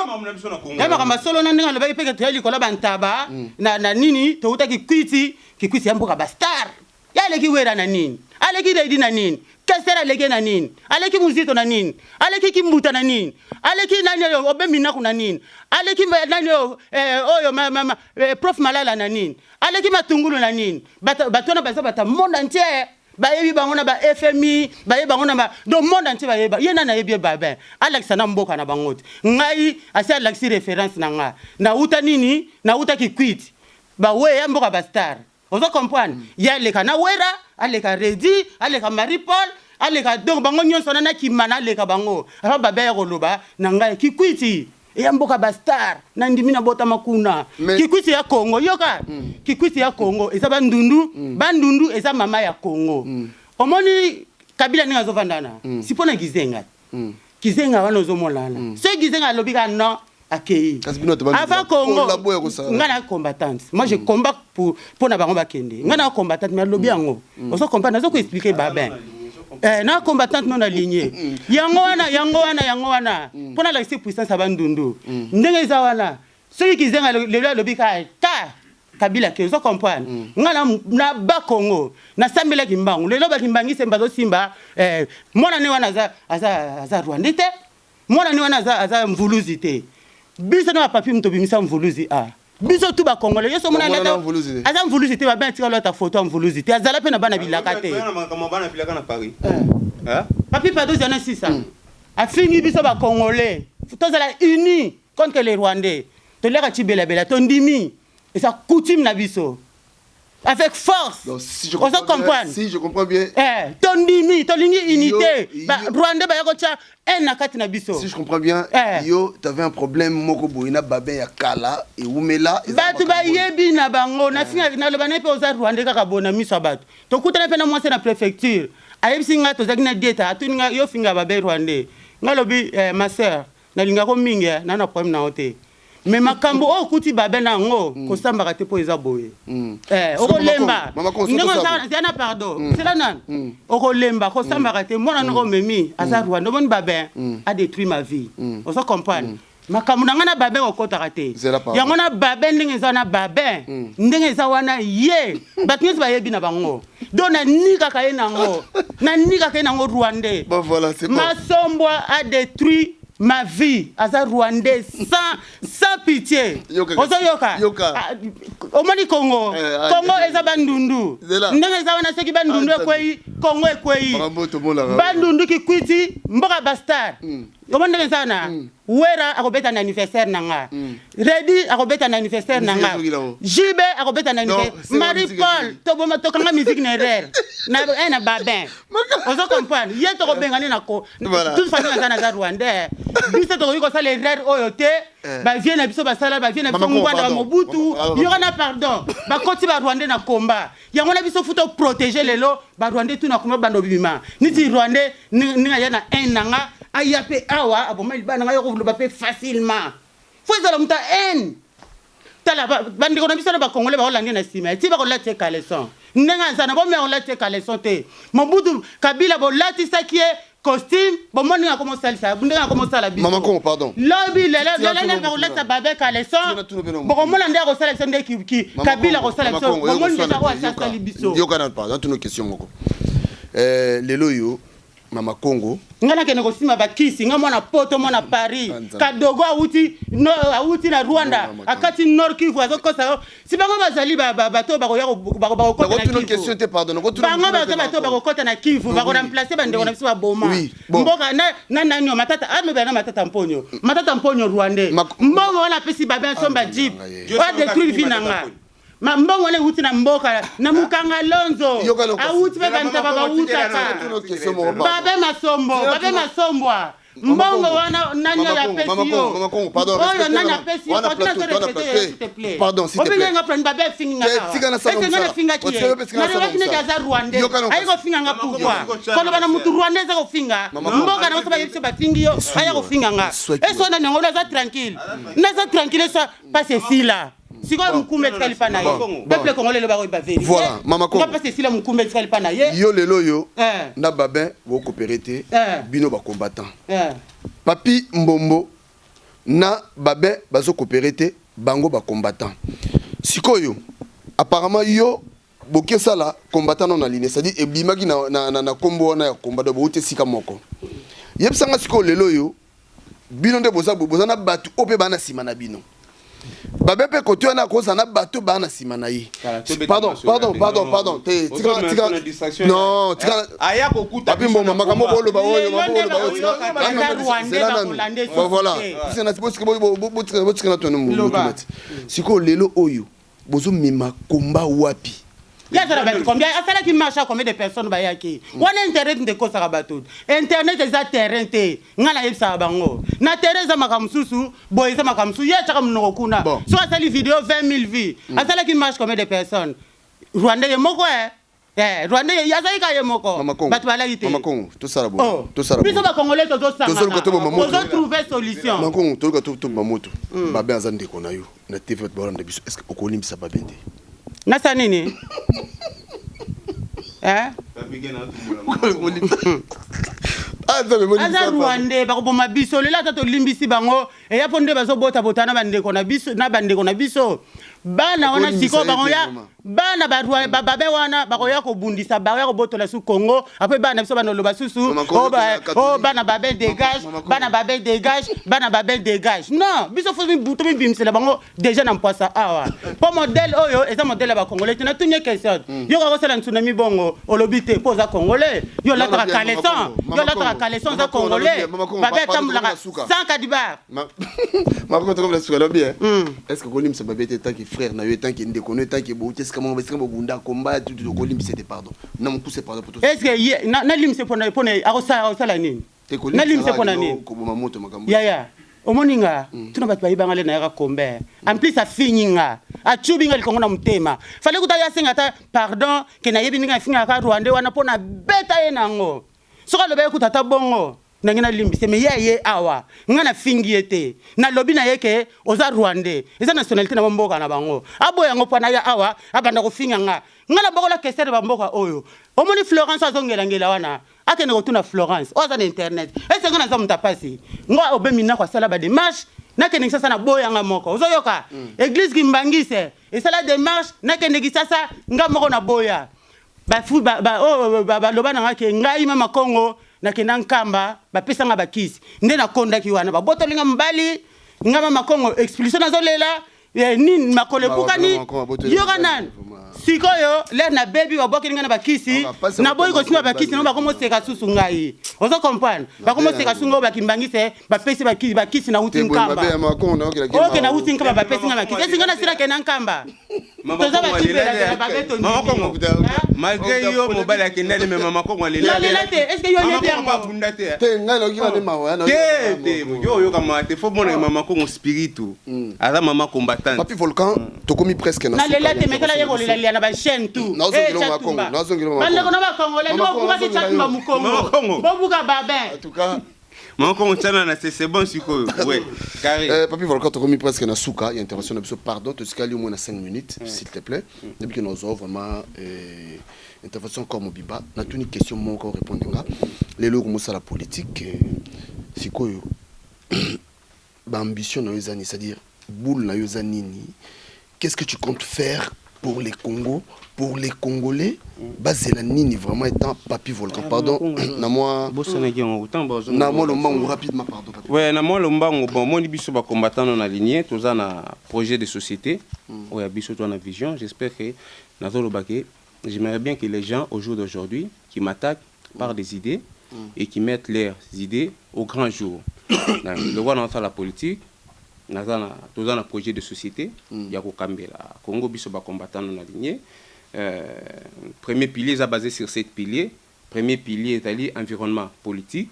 ye makambo basolo na ndenge alobaki peke toya likolo bantaba na nini. Toutaki Kwiti, Kikwiti ya mboka bastar. Ye aleki Wera na nini? Aleki Redi na nini? Kester aleki na nini? Aleki Muzito na nini? Aleki Kimbuta na nini? Aleki nani oyo obembi ndako na nini? Aleki nani oyo oyo prof Malala na nini? Aleki Matungulu na nini? Bato wana baza bata monde entier, bayebi bango na ba FMI, bayebi bango na ba, donc monde entier bayeba ye. Nani ayebi ye? Babin alakisa na mboka na bango te. Ngai asi alakisi référence na ngai, nauta nini? Nauta Kikwiti, baweya mboka bastar. Ozo comprendre? Ye aleka na Wera, aleka Redi, aleka Marie Paul, aleka donc bango nyonso wana nakima na aleka bango. Afa babe ya koloba na ngai, Kikwiti eya mboka bastar, na ndimi nabotama kuna. Kikwiti ya Congo, yoka, Kikwiti ya Congo eza Bandundu. Bandundu eza mama ya Congo. Omoni Kabila ndenge azovandana si mpo na Gizenga. Gizenga wana ozomonana, soki Gizenga alobi kaka non, akei. Avant Congo, nga na combattante, moi je combat pour mpo na bango bakende. Nga na combattante, mais alobi yango, ozo comprendre? Nazo koexpliquer Babin, na combattante no na ligne yango wana, yango wana, yango wana mpo nalakisi puissance ya Bandundu ndenge eza wana. Soki Kizenga lelo alobi kaka ta Kabila ke, ozo comprendre? Nga na Bakongo nasambelaki mbangu. Lelo bakimbangise bazosimba mwana ne wana aza Rwandais te, mwana ne wana aza mvuluzi te. Biso na bapapi moto obimisa mvuluzi a biso tu Bakongole. Yo so mona aza mvuluzi te. Babe atika lota foto ya mvuluzi te, azala mpe na bana bilaka te. Papi Padozi ana sisa afingi biso Bakongole, tozala unis contre les Rwandais. Toliaka cibelabela, tondimi, eza coutume na biso avec force. Donc, si je ozo comprends bien, comprendre? Si je comprends bien, tondimi, tolingi unité. Rwandais baya kotya un na kati na biso. Si je comprends bien, yo, tu avais un problème moko boye na Babin ya kala et umela. Bato bayebi na bango, nafinga, naloba na ye mpe oza Rwandais kaka boye na miso ya bato. Tokutana mpe na mwasi na préfecture, ayebisi ngai, tozalaki na dieta, atuni ngai: "Yo finga babe Rwandais." Ngai alobi: "Ma sœur, nalingako mingi, na problème na yo te, mais makambo oyo okuti babe na yango, kosambaka te mpo eza boye." Okolemba. Mama Kongo, ndenge soki eza na pardon, sela nani, okolemba, kosambaka te. Mwana noko omemi aza Rwanda. Omoni, Babin a détruit ma vie. Ozo comprendre? Makambo na ngai na Babin okɔtaka te. Zela, pardon. Yango na Babin, ndenge eza na Babin, ndenge eza wana, ye bato nyonso bayebi na bango. Donc nanikaka ye nango, nanikaka ye nango Rwandais. Bon, voilà, c'est bon. Masombwa a détruit ma vie, aza Rwandais sans pitié. Yoka. Ozoyoka? Yoka. Ah, omoni Congo? Ah, Congo eza Eza Bandundu. Ndenge eza wana, soki Bandundu ekwei, Kongo ekwei. Bandundu Kikwiti, mboka bastar. Omoni ndenge eza wana, Wera akobeta na anniversaire na nga, Redi akobeta na anniversaire na nga, Jibe akobeta na anniversaire, Marie Paul. Toboma, tokanga musique na erreur na na Babin. Ozo comprendre ye, tokobengani na ko toute façon. Aza rwandais. Biso tokoki kosala erreur oyo te. Bavieux na biso basala, bavieux na biso Ngwanda, bamobutu, yoka na pardon, bakoti barwandais na komba yango na biso. Faut toprotéger lelo barwandais tuna koma bando bima niti rwandais ndenge aya na haine na nga, aya mpe awa aboma libala na nga, yo koloba mpe facilement. Faut ezala moto ya haine. Tala, bandeko na biso na bacongolais bakolande na nsima ti bakolati ye caleçon ndenge aza na bomea. Kolati ye caleçon te. Mobutu, Kabila bolatisaki ye costume, bomoni ndenge akomosalisa, ndenge akomosala biso. Mama Kongo, pardon. Lobi lelo lelo ndenge bakolatisa babe caleçon, bokomona nde akosala biso, nde Kabila akosala biso. Bomoni deja oyo asasali biso. Yoka, pardon, tuna question moko. Lelo oyo, Mama Kongo, Ngai nakende kosimba bakisi, ngai mwana Poto, mwana Paris. Kadogo awuti no, awuti na Rwanda, akati Nord Kivu, azokosa yo. Si bango bazali bato bakoya bakokota na Kivu, bango baza bato bakokota na Kivu, bakoremplacer bandeko na biso baboma mboka na nani oyo Matata alobela na Matata Mponyo. Matata Mponyo rwandais. Mbongo wana apesi babe asomba jeep oyo adétruire vie na nga. Ma mbongo wana ewuti na mboka na mokanga lonzo, awuti mpe bantaba bawutaka babe masombo, babe masombwa. Mbongo wana nani oyo apesi yo? Oyo nani apesi yo? Continue, s'il te plaît. Pardon, s'il te plaît. Obenga nga babe, afingi nga awa. Ese nga nafingaki ye? Nalobaki neti aza rwandais, ayi kofinga nga. Pourquoi koloba na mutu rwandais eza kofinga mboka na biso? Bayebi biso, bafingi yo, aya kofinga nga. Eso nani yango? Naza tranquille, naza tranquille. Eso pasi esila. Sikoyo mokumba etikali mpa na ye. Peuple congolais eloba koyeba vérité. Voilà, Mama Kongo. Nga pasi esila, mokumba etikali mpa na ye. Yo lelo oyo na Babin bocoopérer te, bino bacombattant. Papi Mbombo na Babin bazocoopérer te, bango bacombattant. Sikoyo apparemment yo boki osala combattant non aligné, c'est-à-dire ebimaki na kombo wana ya combat, donc bouti esika moko. Yebisanga sikoyo, lelo oyo bino nde boza boza na bato oyo mpe baa na nsima na bino. Babe mpe kote wana akozala na bato baa na nsima na ye. Pardon, pardon, pardon, pardon, te, tika, tika, non, tika. Aya kokuta. Papi Mboma, makambo boloba oyo, makambo boloba oyo, zela nanu. Bon, voilà, botika na tono motu. Sikoyo lelo oyo bozomema komba wapi? Ye azala bato combien? Asalaki marche ya combien de personnes bayaki wana? Internet nde ekosaka bato. Internet eza terrain te. Ngai nayebisaka bango, na terrain eza makambo mosusu boye, eza makambo mosusu. Ye atiaka monoko kuna. So asali video 20 000 vues. Asalaki marche combien de personnes? Rwanda ye moko, Rwanda ye azalaki kaka ye moko, bato balaki te. Mama Kongo, tosala boye, tosala. Biso bacongolais tozosangana, tozotrouver solution. Mama Kongo, toluka toboma moto. Babe aza ndeko na yo na TV, bato balanda biso. Est ce que okolimbisa Babe te? Nasa nini, eh? Aza rwandais, bakoboma biso lelo. Ata tolimbisi bango, eya mpo nde bazobotabota na bandeko na biso, na bandeko na biso bana wana. Sikoyo bakoya bana babe wana, bakoya kobundisa, bakoya kobotola su Congo. Apres bana biso banoloba susu: "Oh, bana babe dégage, bana babe dégage, bana babe dégage." Non, biso faut tomibimisela bango déjà na mpwasa awa, mpo modèle oyo eza modèle ya bacongolais te. Natuni ye question: yo kakosala tsunami bongo, olobi te mpo oza congolais? Yo olataka caleçon, yo olataka caleçon, oza congolais? Babe atambolaka sans kadibar. Mama, tokomi na suka. Lobi, est ce que okolimbisa babe te, tant que frère na yo, tant que ndeko no, tant que bouti esika moko, esika bobunda komba tutu? Okolimbisa te? Pardon, na mokuse, pardon. Est ce que ye nalimbisa mpona akosala nini? Nalimbisa mpona nini? Koboma moto, makambo. Yaya, omoni nga, tuna bato bayibanga le nayaka kombe. En plus afingi nga, acubi nga likongo na motema. Fale kuta ye asenga ata pardon ke nayebi ndenge afingaka rwandais wana mpo na beta ye nango. Soki aloba ye kuta ata bongo, ndenge nalimbise. Me ye aye awa, nga nafingi ye te. Nalobi na ye ke oza rwandais, eza nationalité na bamboka na bango. Aboya yango mpo naya awa abanda kofinga nga. Nga nabokola kester bamboka oyo. Omoni Florence azongelangela wana, akende kotuna Florence oyo aza na internet. Ese nga naza moto apasi? Nga obemi ndako, asala badémarche, nakende Kisasa, na boyanga moko. Ozoyoka, église kimbangise esala démarche, nakende Kisasa nga moko, na boya. Oyo baloba na nga ke ngai Mama Kongo nakenda Nkamba, bapesanga bakisi nde nakondaki wana, babotolinga mobali. Nga Mama Kongo, expulsion, nazolela nini, makolo ebukani. Yoka nani. Sikoyo lere nabebi, babwakeli ngai na bakisi, naboyi kosimba bakisi nango, bakomoseka susu ngai. Ozo comprendre? Bakomoseka susu ngai, bakimbangise bapesi bakisi. Nauti Nkamba, oke, nauti Nkamba, bapesi ngai bakisi. Esi ngai nasilake na Nkamba, toza bakibela babeto. Malgré yo mobali akendani, me Mama Kongo. Alela te. Est ce que yo oyebi yango? Abunda te. Te, ngai nayoki nde mawa. Te te, yo oyoka mawa te. Faut mona Mama Kongo spiritu, aza mama combattante. Papi Volcan, tokomi presque na Nalela te, metala ye kolelalela na bachaîne tout. Bandeko na bacongolais, bobukaki Tshatumba mokongo, bobuka babin. En tout cas. Mama Kongo, tiana na c'est bon sikoyo, ouais, carré. Papi Volcan, tokomi presque na suka ya intervention na biso. Pardon, tosikali au moins na 5 minutes, s'il te plaît. Depuis que nazwa vraiment intervention encore mobimba, natuni question moko, répondre nga. Lelo okomosala politique, sikoyo baambition na yo eza nini? C'est-à-dire boule na yo eza nini? Qu'est-ce que tu comptes faire pour les Congo, pour les Congolais? Bazela nini vraiment étant Papi Volcan? Pardon, na moi Bosanaki yango ntango. Na moi lombango, rapidement, pardon, Papi. Ouais, na mwa lombango. Bon, moni biso bacombattant non aligné, toza na projet de société oyo ya biso, toza na vision. J'espère que nazoloba ke j'aimerais bien que les gens au jour d'aujourd'hui qui m'attaquent par des idées et qui mettent leurs idées au grand jour. Le roi nazosala politique, naza na toza na projet de société ya kokambela Congo, biso bacombattant non aligné. Premier pilier eza basé sur sept piliers. Premier pilier ezali environnement politique.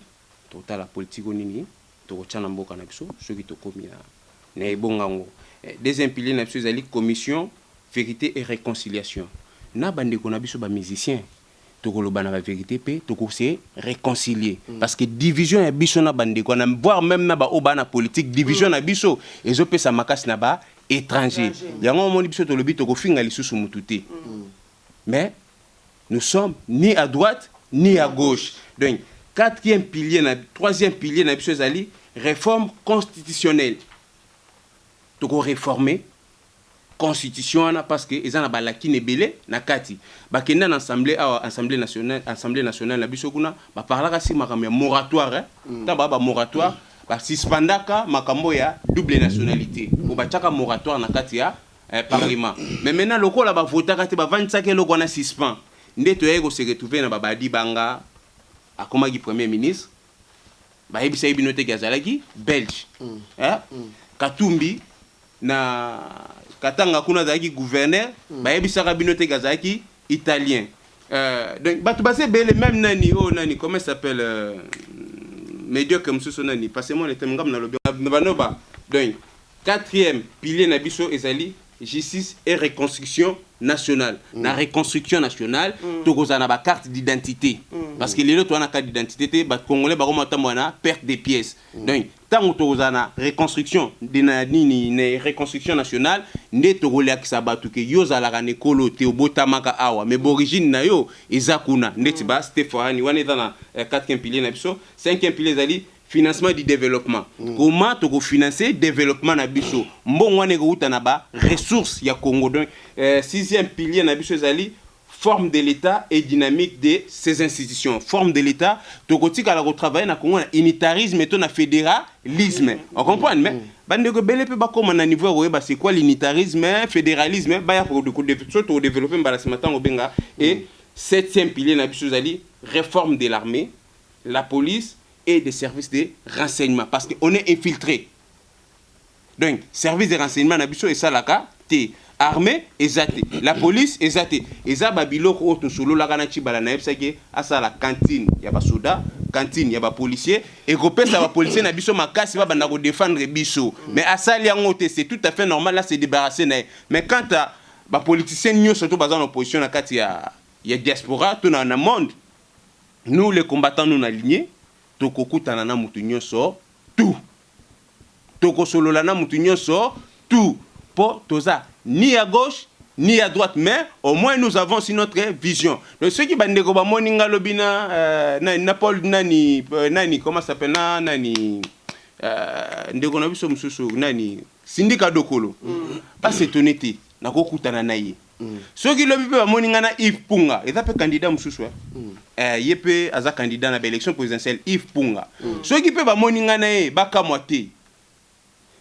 Totala politique oyo nini tokotya na mboka na biso soki tokómi na ebonga yango. Deuxième pilier na biso ezali commission vérité et réconciliation na bandeko na biso bamusicien. Tokoloba na bavérité mpe tokose réconcilier, parce que division ya biso na bandeko na, voire même na baoyo baa na politique, division na biso ezopesa makasi na ba étranger. Yango omoni biso tolobi tokofinga lisusu mutu te, mais nous sommes ni à droite ni à gauche. Donc quatrième pilier na troisième pilier na biso ezali réforme constitutionnelle. Tokoréformer constitution wana parce que eza na balakine ebele na kati. Bakenda na assemblée awa, Assemblée nationale, Assemblée nationale na biso kuna, baparlaka si makambo ya moratoire, eh? Ntango baa bamoratoire, basuspendaka makambo ya double nationalité po batiaka moratoire na kati ya parlement. Mais maintenant, lokola bavotaka te, bavandisaka eloko wana suspend, nde toyaki kose retrouver na babadi banga akomaki premier ministre. Bayebisaki bino te ke azalaki belge, eh? Katumbi na Katanga kuna azalaki gouverneur, bayebisaka bino te ke azalaki italien. Donc bato baza ebele, même nani oyo, nani, comment il s'appelle, médiocre mosusu nani, passez-moi le terme, ngam nalobi na banoba. Donc quatrième pilier na biso ezali justice et reconstruction nationale. Na reconstruction nationale, tokozala na bacarte d'identité, parce que lelo toza na carte d'identité te. Bacongolais bakoma tambola na perte des pièces. Donc ntango tokozala na reconstruction de na nini, na reconstruction nationale, nde tokolakisa bato ke yo ozalaka na ekolo te, obotamaka awa, mais borigine na yo eza kuna, ndeti ba Stéphane wana. Eza na quatrième pilier na biso. Cinquième pilier ezali financement du développement. Comment tokofinancer développement na biso? Mbongo wana ekouta na ba ressources ya Congo. Donc sixième pilier na biso ezali forme de l'État et dynamique de ses institutions. Forme de l'État, tokotikala kotravailler na Congo na unitarisme to na fédéralisme. On comprend, mais bandeko ebele mpe bakóma na niveau ya koyeba c'est quoi l'unitarisme, fédéralisme, baya so tokodévelopper mbala nsima ntango obenga. Et septième pilier na biso ezali réforme de l'armée, la police et des services de renseignement, parce qu'on est infiltré. Donc service de renseignement na biso esalaka te, armée eza te, la police eza te. Eza babiloko oyo tosololaka na Cibala, nayebisaki asala cantine ya basoda, cantine ya bapolicier, ekopesa bapolicier na biso makasi babanda kodéfendre biso, mais asali yango te. C'est tout à fait normal là, se débarrasser na ye. Mais quant à bapoliticien nyonso to baza na opposition na kati ya diaspora to na monde, nous les combattants non alignés, tokokutana na mutu nyonso tout, tokosolola na mutu nyonso tout, mpo toza ni à gauche ni à droite, mais au moins nous avons aussi notre vision. Donc soki bandeko bamoni nga lobi na Paul nani, nani, comment s'appelle, na nani, ndeko na biso mosusu nani, Sindika Dokolo, bas'étonner te, nakokutana na ye. Soki lobi mpe bamoni nga na Yves Punga, eza mpe candidat mosusu, eh, ye mpe aza candidat na baélection présidentielle, Yves Punga, soki mpe bamoni nga na ye, bakamwa te.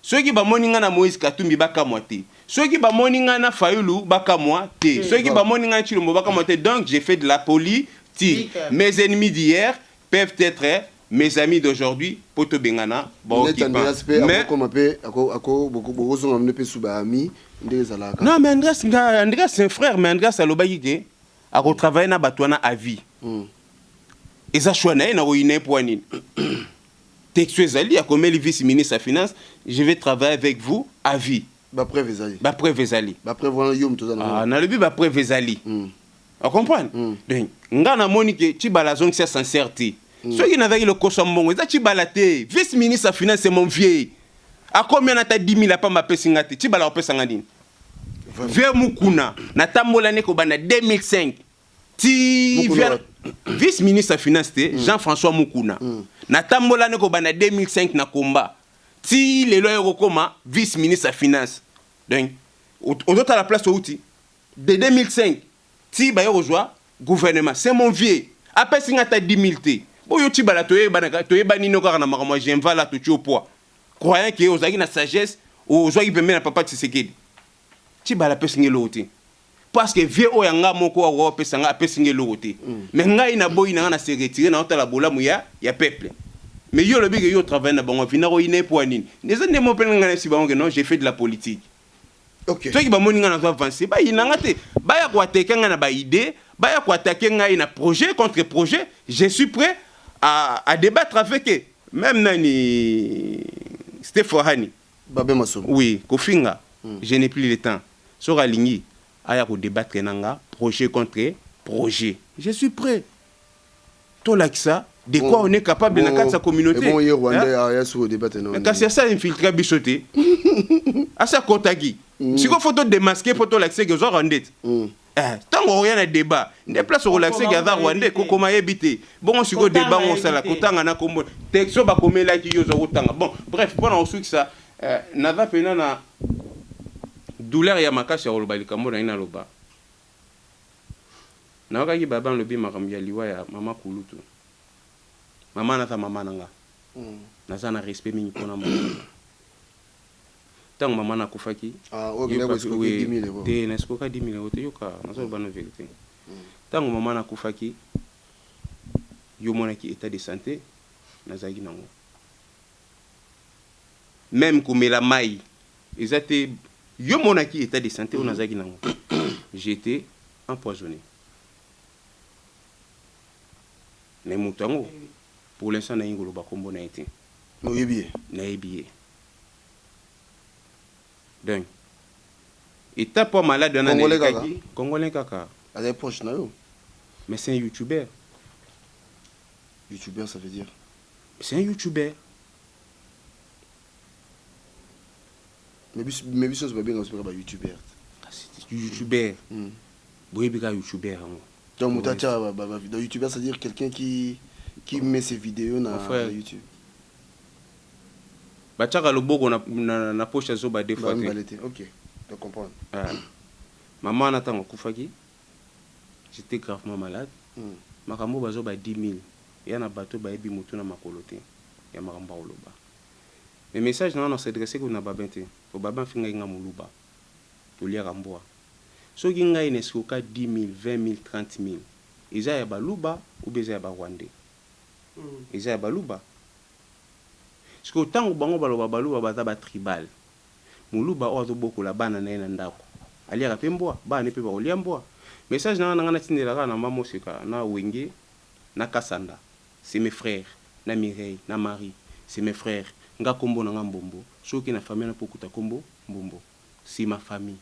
Soki bamoni nga na Moïse Katumbi, bakamwa te. Soki bamoni ngai na Fayulu, bakamwa te. Soki bamoni ngai Tshilombo, bakamwa te. Donc j'ai fait de la politique. Mes ennemis d'hier peuvent être mes amis d'aujourd'hui po tobengana ba Neti occupants. Andreas pe Mais akokoma pe ako ako boko bokozonga bino pe sous ba amis ndenge ezalaka. Non mais Andreas nga Andreas c'est un frère mais Andreas alobaki ke ako travailler na bato wana à vie. Eza choix na ye na koyina ye mpo nini? Texto ezali akomeli vice ministre ya finance, je vais travailler avec vous à vie. Ba preuve ezali. Ba preuve ezali. Ba preuve wana yo moto oza na Ah, nalobi ba preuve ezali. O comprendre? Donc nga namoni ke Tshibala azongisi ascenseur te. Soki nazalaki lokoso ya mbongo eza Tshibala te. Vice ministre ya finance c'est mon vieux. Akomi wana ata 10 000 apamba apesi nga te. Tshibala akopesa nga nini? Vieux Mukuna natambola ne kobanda 2005 ti Mukuna vice ministre ya finance te, Jean-François Mukuna. Natambola ne kobanda 2005 na combat ti lelo aye kokoma vice ministre ya finance. Donc ozotala place outi de 2005 ti baye kozwa gouvernement, c'est mon vieux. Apesi nga ata 10 000 te. Boyo Tshibala toyebanaka, toyebani no kaka na makambo ya Genval totie au poids. Croyant que ozalaki na sagesse, ozwaki pembeni na papa Tshisekedi. Tshibala apesi nga eloko te. Parce que vieux oyo nga moko akoka kopesa nga, apesi nga eloko te. Mais ngai naboyi na nga na se retirer na otala bolamu ya peuple. Mais yo lobi ke yo travaille na bango, vina ko ine po nini? Eza nde mo pene nga na si bango ke non, j'ai fait de la politique. Soki bamoni nga nazo avancer, bayina nga te. Baya ko attaquer nga na ba idée, baya ko attaquer ngai na projet contre projet, je suis prêt à débattre avec eux. Même nani Stéphane. Babé Massolo. Oui, kofinga. Je n'ai plus le temps. Soki alingi aya ko débattre na nga projet contre projet. Je suis prêt. Tolakisa de quoi on est capable na kati ya communauté. Bon, ye Rwandais aya sur débattre non. Mais kasi asa infiltré biso te. Asa kotaki. Siko faut to démasquer, faut tolakisa ke oza Rwandais. Tango oya na débat, nde place okolakisa ke aza Rwandais, kokoma yebi te. Bongo siko débat ngo osala, kotanga na kombo. Texto bakomelaki yo oza kotanga. Bon, bref, mpona kosukisa, naza pena na douleur ya makasi ya koloba likambo na ye naloba. Nayokaki baba alobi makambo ya liwa ya mama Kulutu. Mama naza mama na nga. Naza na respect mingi mpona mama na nga. Ntango mama nakufaki, Ah, oyo okendaki koescroquer 10 000 euros. Te, na escroquer 10 000 euros te, yoka, nazoloba na vérité. Ntango mama nakufaki, yo monaki état de santé nazalaki nango. Même komela mai eza te, yo monaki état de santé oyo nazalaki nango. J'étais empoisonné. Mais moto yango, pour l'instant nayebi koloba kombo na ye te. Oyebi ye? Nayebi ye. Donc étape oyo malade wana Congolais nalekaki, kaka? Congolais kaka. Azali proche na yo? Mais c'est un youtubeur. Youtubeur, ça veut dire? C'est un youtubeur. Mais biso nyonso babenga biso kaka ba youtubeur. Ah, c'est youtubeur. Boyebi kaka youtubeur yango. Donc moto atia ba vidéo youtubeur, c'est-à-dire quelqu'un qui met ses vidéos na Mon frère. na YouTube. Batiaka loboko na poche ya zoba deux fois Ba te. mibale te. Ok, je comprends. Ah. Mama na ntango akufaki, j'étais gravement malade. Makambo bazoba 10 000 ya na bato bayebi motu na makolo te ya makambo ya koloba. Mais message na nga na s'adresse kuna na Babin te. Po Babin afingaki nga moluba. Toliaka mbwa. Soki ngai na escroquer 10 000, 20 000, 30 000, eza ya baluba ou bien eza ya ba Rwandais? Eza ya baluba. Sikoyo ntango bango baloba baluba baza ba tribal. Moluba oyo azobokola bana na ye na ndako, aliaka mpe mbwa, bana ne mpe bakolia mbwa. Message na nga natindela kaka na mama Moseka, na Wenge, na Kasanda, c'est mes frères, na Mireille, na Marie, c'est mes frères. Nga kombo na nga Mbombo, soki na famille na pokuta kombo Mbombo, c'est ma famille.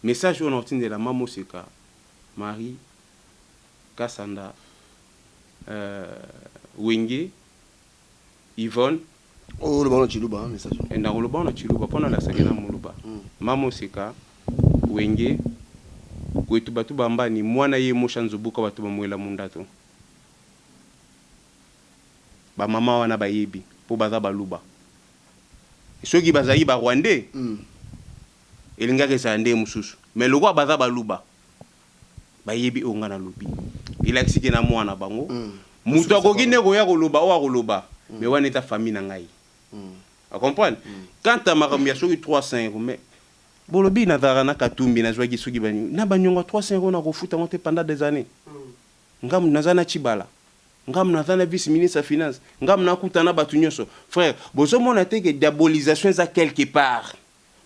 Message oyo natindela mama Moseka, Marie, Kasanda, Wenge, Yvonne. Oyo oloba na Chiluba, message. Nakoloba na Chiluba mpona alasaki na moluba. Mama Oseka, Wenge, kwetu bato bambani mwana ye mosha nzubuka bato bamwela mundato. Bamama wana bayebi mpo baza baluba. Soki bazalaki ba Rwandais, elingaki ezala nde mosusu. Mais lokola baza baluba, bayebi oyo nga nalobi. Elakisi ke na mwana bango. Moto akoki nde koya koloba oyo akoloba, mais wana eza famille na ngai. Acomprendre? Quant à makambo ya soki 300 euros, mais bolobi nazalaka na Katumbi, nazwaki soki na banyongo ya 300 euros, nakofuta yango te pendant des années. Ngamu naza na Tshibala, ngamu naza na vice ministre ya finance, ngamu nakuta na bato nyonso. Frère, bozomona te ke diabolisation eza quelque part?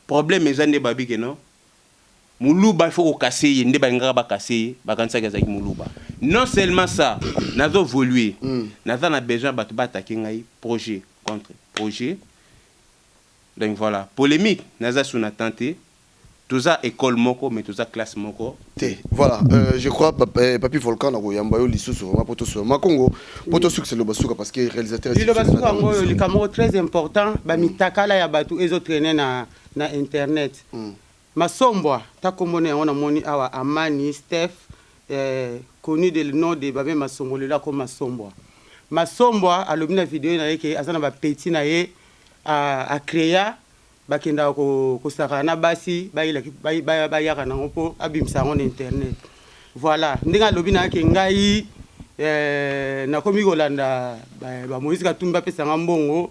Problème eza nde babi ke non, moluba, il faut kokase ye. Nde balingaka bakase ye, bakanisaki azalaki moluba. Non seulement ça, nazo évoluer, naza na besoin bato batake ngai projet contre projet. Donc voilà, polémique naza su na temps te. Toza école moko, mais toza classe moko. Te. Voilà, je crois Papi Volcan, na koyamba yo lisusu vraiment po tosola Makongo, po tosukisa liloba suka, parce que réalisateur Liloba suka yango oyo, likambo moko très important: bamitakala ya bato ezotraîner na internet. Masombwa ta kombo na yango namoni awa, Amani Steph, connu de le nom de Babe Masombo, lelo ako Masombwa. Masombwa alobi na video na ye ke aza na bapeti na ye acréa, bakendaka kosakana na basi, bayaka nango mpo abimisa yango na internet. Voilà ndenge alobi na ye ke ngai nakomi kolanda bamoïse Katumbi, bapesanga mbongo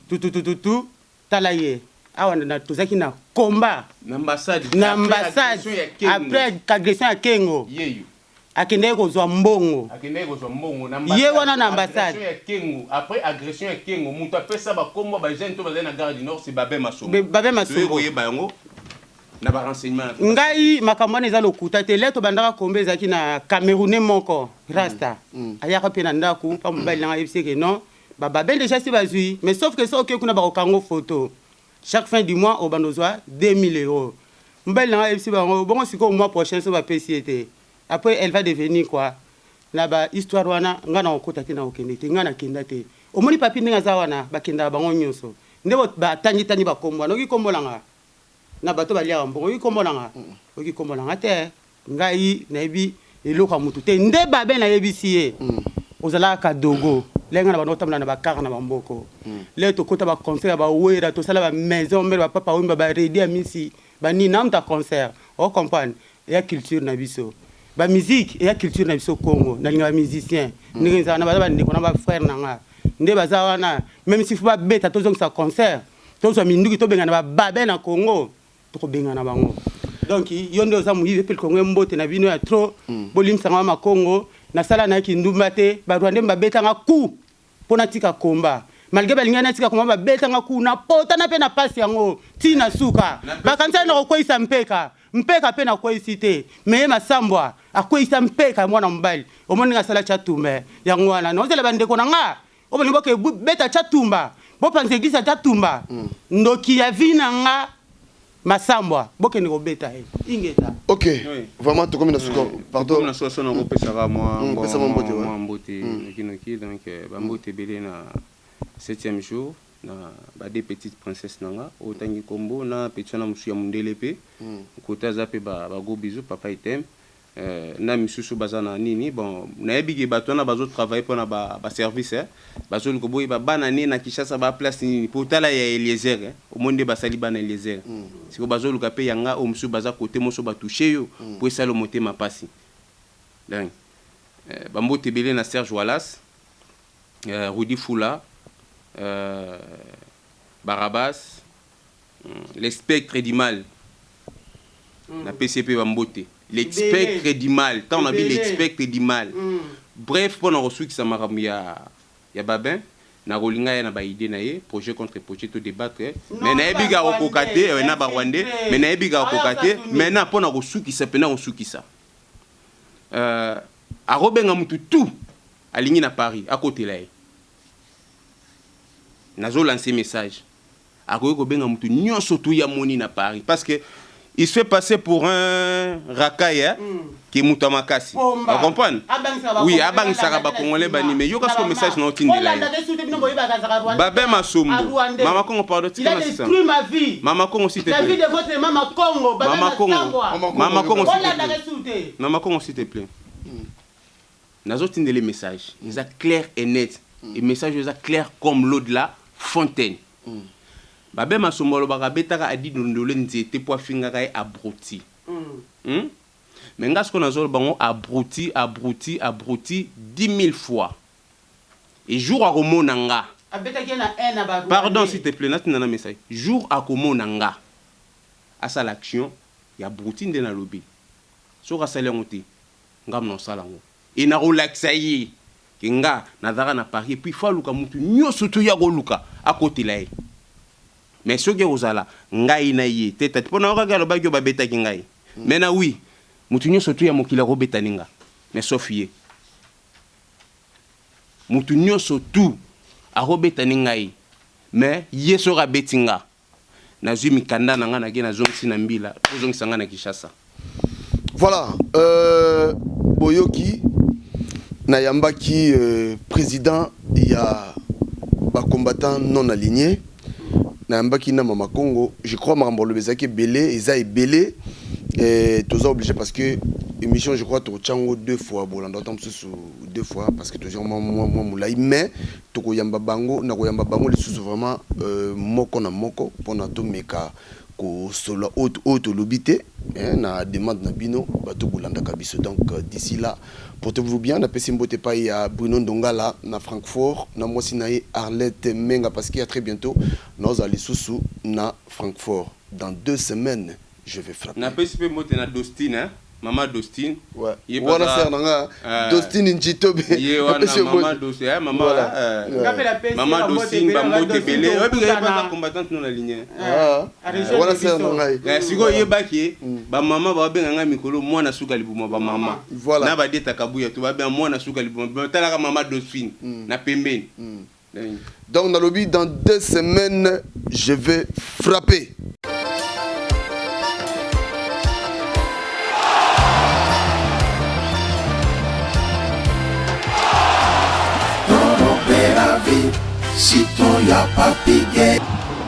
tututututu. Tala ye awa, tozalaki na combat. Na ambassade. Na ambassade, après agression ya Kengo. Yeyo. Akendaki kozwa mbongo. Akendaki kozwa mbongo na Ye wana na ambassade. Agression ya Kengo, après agression ya Kengo, moto apesa bakombo bajeune to bazali na Gare du Nord, c'est Babe Masombo. Babe Masombo. Toyei koyeba yango na barenseignement. Ngai makambo wana eza lokuta te. Le tobandaka kombe, ezalaki na Camerounais moko rasta, ayaka mpe na ndako mpa mobali nanga, ayebisi ke non, bababe déjà si bazwi, mais sauf que soki okei kuna, bakokango photo. Chaque fin du mois obanda ozwa 2000 euros. Mobali nanga ayebisi bango bongo. Sikoyo mois prochain so bapesi ye te, après elle va devenir quoi? Na bahistoire wana ngai na kokota te, na kokende te, ngai nakenda te. Omoni Papi ndenge aza wana, bakendaka bango nyonso nde batangitangi bakombo wana. Oki kombo nanga na bato baliaka mbongo, oki kombo nanga, oki kombo nanga te. Ngai nayebi eloko ya motu te. Nde babe nayebisi ye, ozalaka kadogo ndenge na bando otambola na bakare na bamboko. Le tokota baconcert ya bawera, tosala bamaison mare, bapapa Wemba, baredi ya misi, banini na mutu ya concert. Ocomprendre? Eya culture na biso, bamusique eya culture na biso Congo. Nalinga bamusicien ndenge ezala na baza bandeko na bafrère na nga nde baza wana. Même si faut babeta, tozongisa concert, tozwa minduki, tobengana bababe na Congo, tokobengana bango. Donc yo nde oza moyibi. Mpe Kongo, mbote na bino ya trop. Bolimbisanga Makongo, nasala nayaki ndumba te. Barwandais babetanga ku mpo natika komba, malgré balingi natika komba, babetanga ku na potana mpe na pasi yango ntina suka. Bakanisa na kokweyisa mpeka, mpeka mpe nakweyisi te. Me ye Masambwa akweyisa mpeka ya mwana mobali. Omoni ndenge asala Tyatumba yango wana. Naozela bandeko na nga oyo balingi boke beta Tyatumba, bopanza église ya Tyatumba. Ndoki ya vi na nga Masambwa, bokende kobeta ye. Ingeta. Ok. Vraiment tokomi na suka, pardon. Na soso na kopesaka mwa Pesa mwa mbote, ouais. Mwa mbote nokinoki. Donc bambote ebele na septième jour na ba deux petites princesses na nga oyo otangi nkombo na petit wana mosusu ya mondele mpe kote aza mpe ba gros bisous, papa item. Na misusu baza na nini. Bon, nayebi ke bato wana bazotravaille mpona baservice, ba bazoluka boyeba bana ne na Kinshasa baplace nini, po tala ya Eliezer, omoni nde basali bana Eliezer. Sikoyo bazoluka mpe yanga oyo mosusu baza kote moso batouche yo po esala motema pasi. Donc bambote ebele na Serge Wallace, Rudy Fula, Barabas, les spectres du mal. Napesi ye mpe bambote, les spectres du mal. Ntango nabi les spectres du mal. Bref, mpo na kosukisa makambo ya Babin, nakolinga ye na baidée na ye, projet contre projet, to débattre, mais nayebi kaka kokoka te na barwandais, mais nayebi kaka kokoka te. Maintenant, mpo na kosukisa mpena kosukisa, akobenga mutu tout alingi na Paris, akotela ye. Nazolance message: akoki kobenga mutu nyonso tu ya moni na Paris, parce que il se fait passer pour un racaille, hein, ke moto ya makasi. Ocomprendre? Oui, abangisaka bacongolais banime. Yoka siko message na otindela ye Babe Masombo. Mama Congo, pardon, tika na sisa. Mama Congo, s'il te plaît. Mama Congo, Mama Congo, s'il te plaît. Mama Congo, s'il te plaît. Nazotindela message eza clair et net, et message eza clair comme l'eau de la fontaine. Babe Masombo alobaka abetaka Adi Dondole nzete mpo afingaka ye abruti. Mais nga sikoyo nazoloba bango abruti, abruti, abruti 10 000 fois. Et jour akomona nga, Abetaki ye na haine na ba Pardon, Rwandais. s'il te plaît, natinda na message. Jour akomona nga, asala action ya brouti nde nalobi. Soki asali yango te, nga nasala yango. E nakolakisa ye ke nga nazalaka na Paris, et puis faut aluka mutu nyonso to ya koluka akotela ye. Mais soki ekozala ngai na ye te tati, mpo nayokaki alobaki oyo babetaki ngai. Mais na oui, mutu nyonso tu ya mokili akobetani nga, mais sauf ye. Mutu nyonso tu akobetani ngai, mais ye soki abeti nga, nazwi mikanda na nga, nake nazongisi na mbila, ozongisa nga na Kinshasa. Voilà, boyoki nayambaki président ya bacombattant non aligné, nayambaki na Mama Congo. Je crois makambo alobi ezalaki ebele, eza ebele. Toza obligé parce que émission, je crois tokotia yango deux fois, bolanda ata mosusu deux fois parce que tozwi mwa molai, mais tokoyamba bango, nakoyamba bango lisusu vraiment moko na moko mpona tomeka kosolola oyo tolobi te, na demande na bino bato bolandaka biso. Donc d'ici là, portez-vous bien. Napesi mbote epai ya Bruno Ndongala na Francfort na mwasi na ye Arlette Menga, parce que à très bientôt naozala lisusu na Francfort. Dans 2 semaines, je vais frapper. Napesi mpe mbote na Dostine, hein? Mama Dostine. Ouais. Wana sœur na nga Dostine Njitobe. Ye wana mama Dostine, mama. Voilà. Mama Dostine, bambote ebele. Oyebi ye baza combattante non aligné. Wana sœur na ngai. Sikoyo oyebaki bamama babenga ngai mikolo mwana suka libuma, bamama na badetaka buya to babenga mwana suka libuma, talaka mama Dostine na pembeni. Donc nalobi, dans 2 semaines, je vais frapper. Citoyen Papi.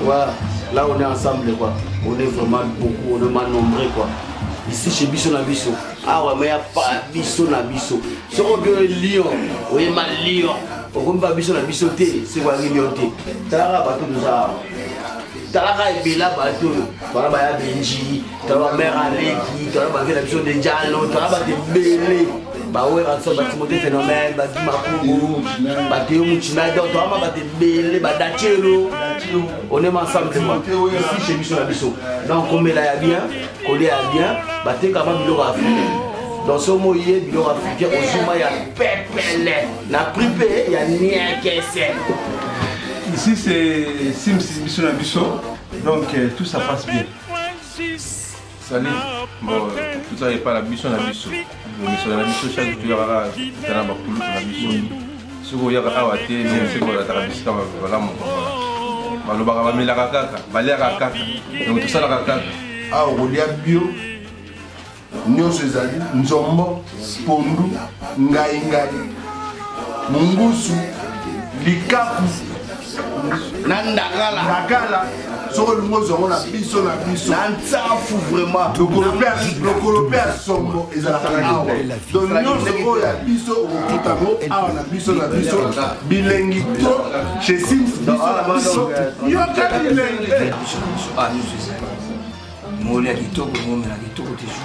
Voilà, là on est ensemble quoi. On est vraiment beaucoup, on est mal nombreux quoi. Ici chez Biso na Biso. Ah ouais, mais y a pas Biso na Biso. Ce qu'on veut lion, oui, ma lion. On va Biso na Biso te, c'est quoi lion te. Talaka bato toza. Talaka ebela bato toza baya Benji, toza bamare aleki, toza bavie na biso de Jalo, toza bato ebele bawera so, batimote phénomène, badima Kongo, bateyo muchina. Donc toza ma bato ebele, badachelo, on est ensemble quoi. Ici chez Biso na Biso, donc komela ya bien, kolia ya bien, batekama biloko africain. Donc so moi ye biloko africain, ozuma ya pepele na prix mpe ya niekese. Ici, c'est Sims Biso na Biso. Donc, tout ça passe bien. Salut. Bon, tout ça n'est pas la biso na biso. Biso na biso, chaque jour toyaka kaka na bakulutu na biso. Soki oyaka awa te, soki olataka bisika malamu, balobaka bamelaka kaka, baliaka kaka, donc tosalaka kaka. Awa okolia bio nyonso, ezali nzombo, pondu, ngaingai, mungusu, likaku na ndakala. Ndakala. Soki olingi ozwa yango na Biso na Biso. Na ntsafu vraiment. Lokolo mpe ya sombo ezalaka awa. Donc nyonso oyo ya biso okokuta yango awa na Biso na Biso. Bilengi to chez Sims Biso na Biso, yoka bilengi. Molia kitoko, momela kitoko toujours.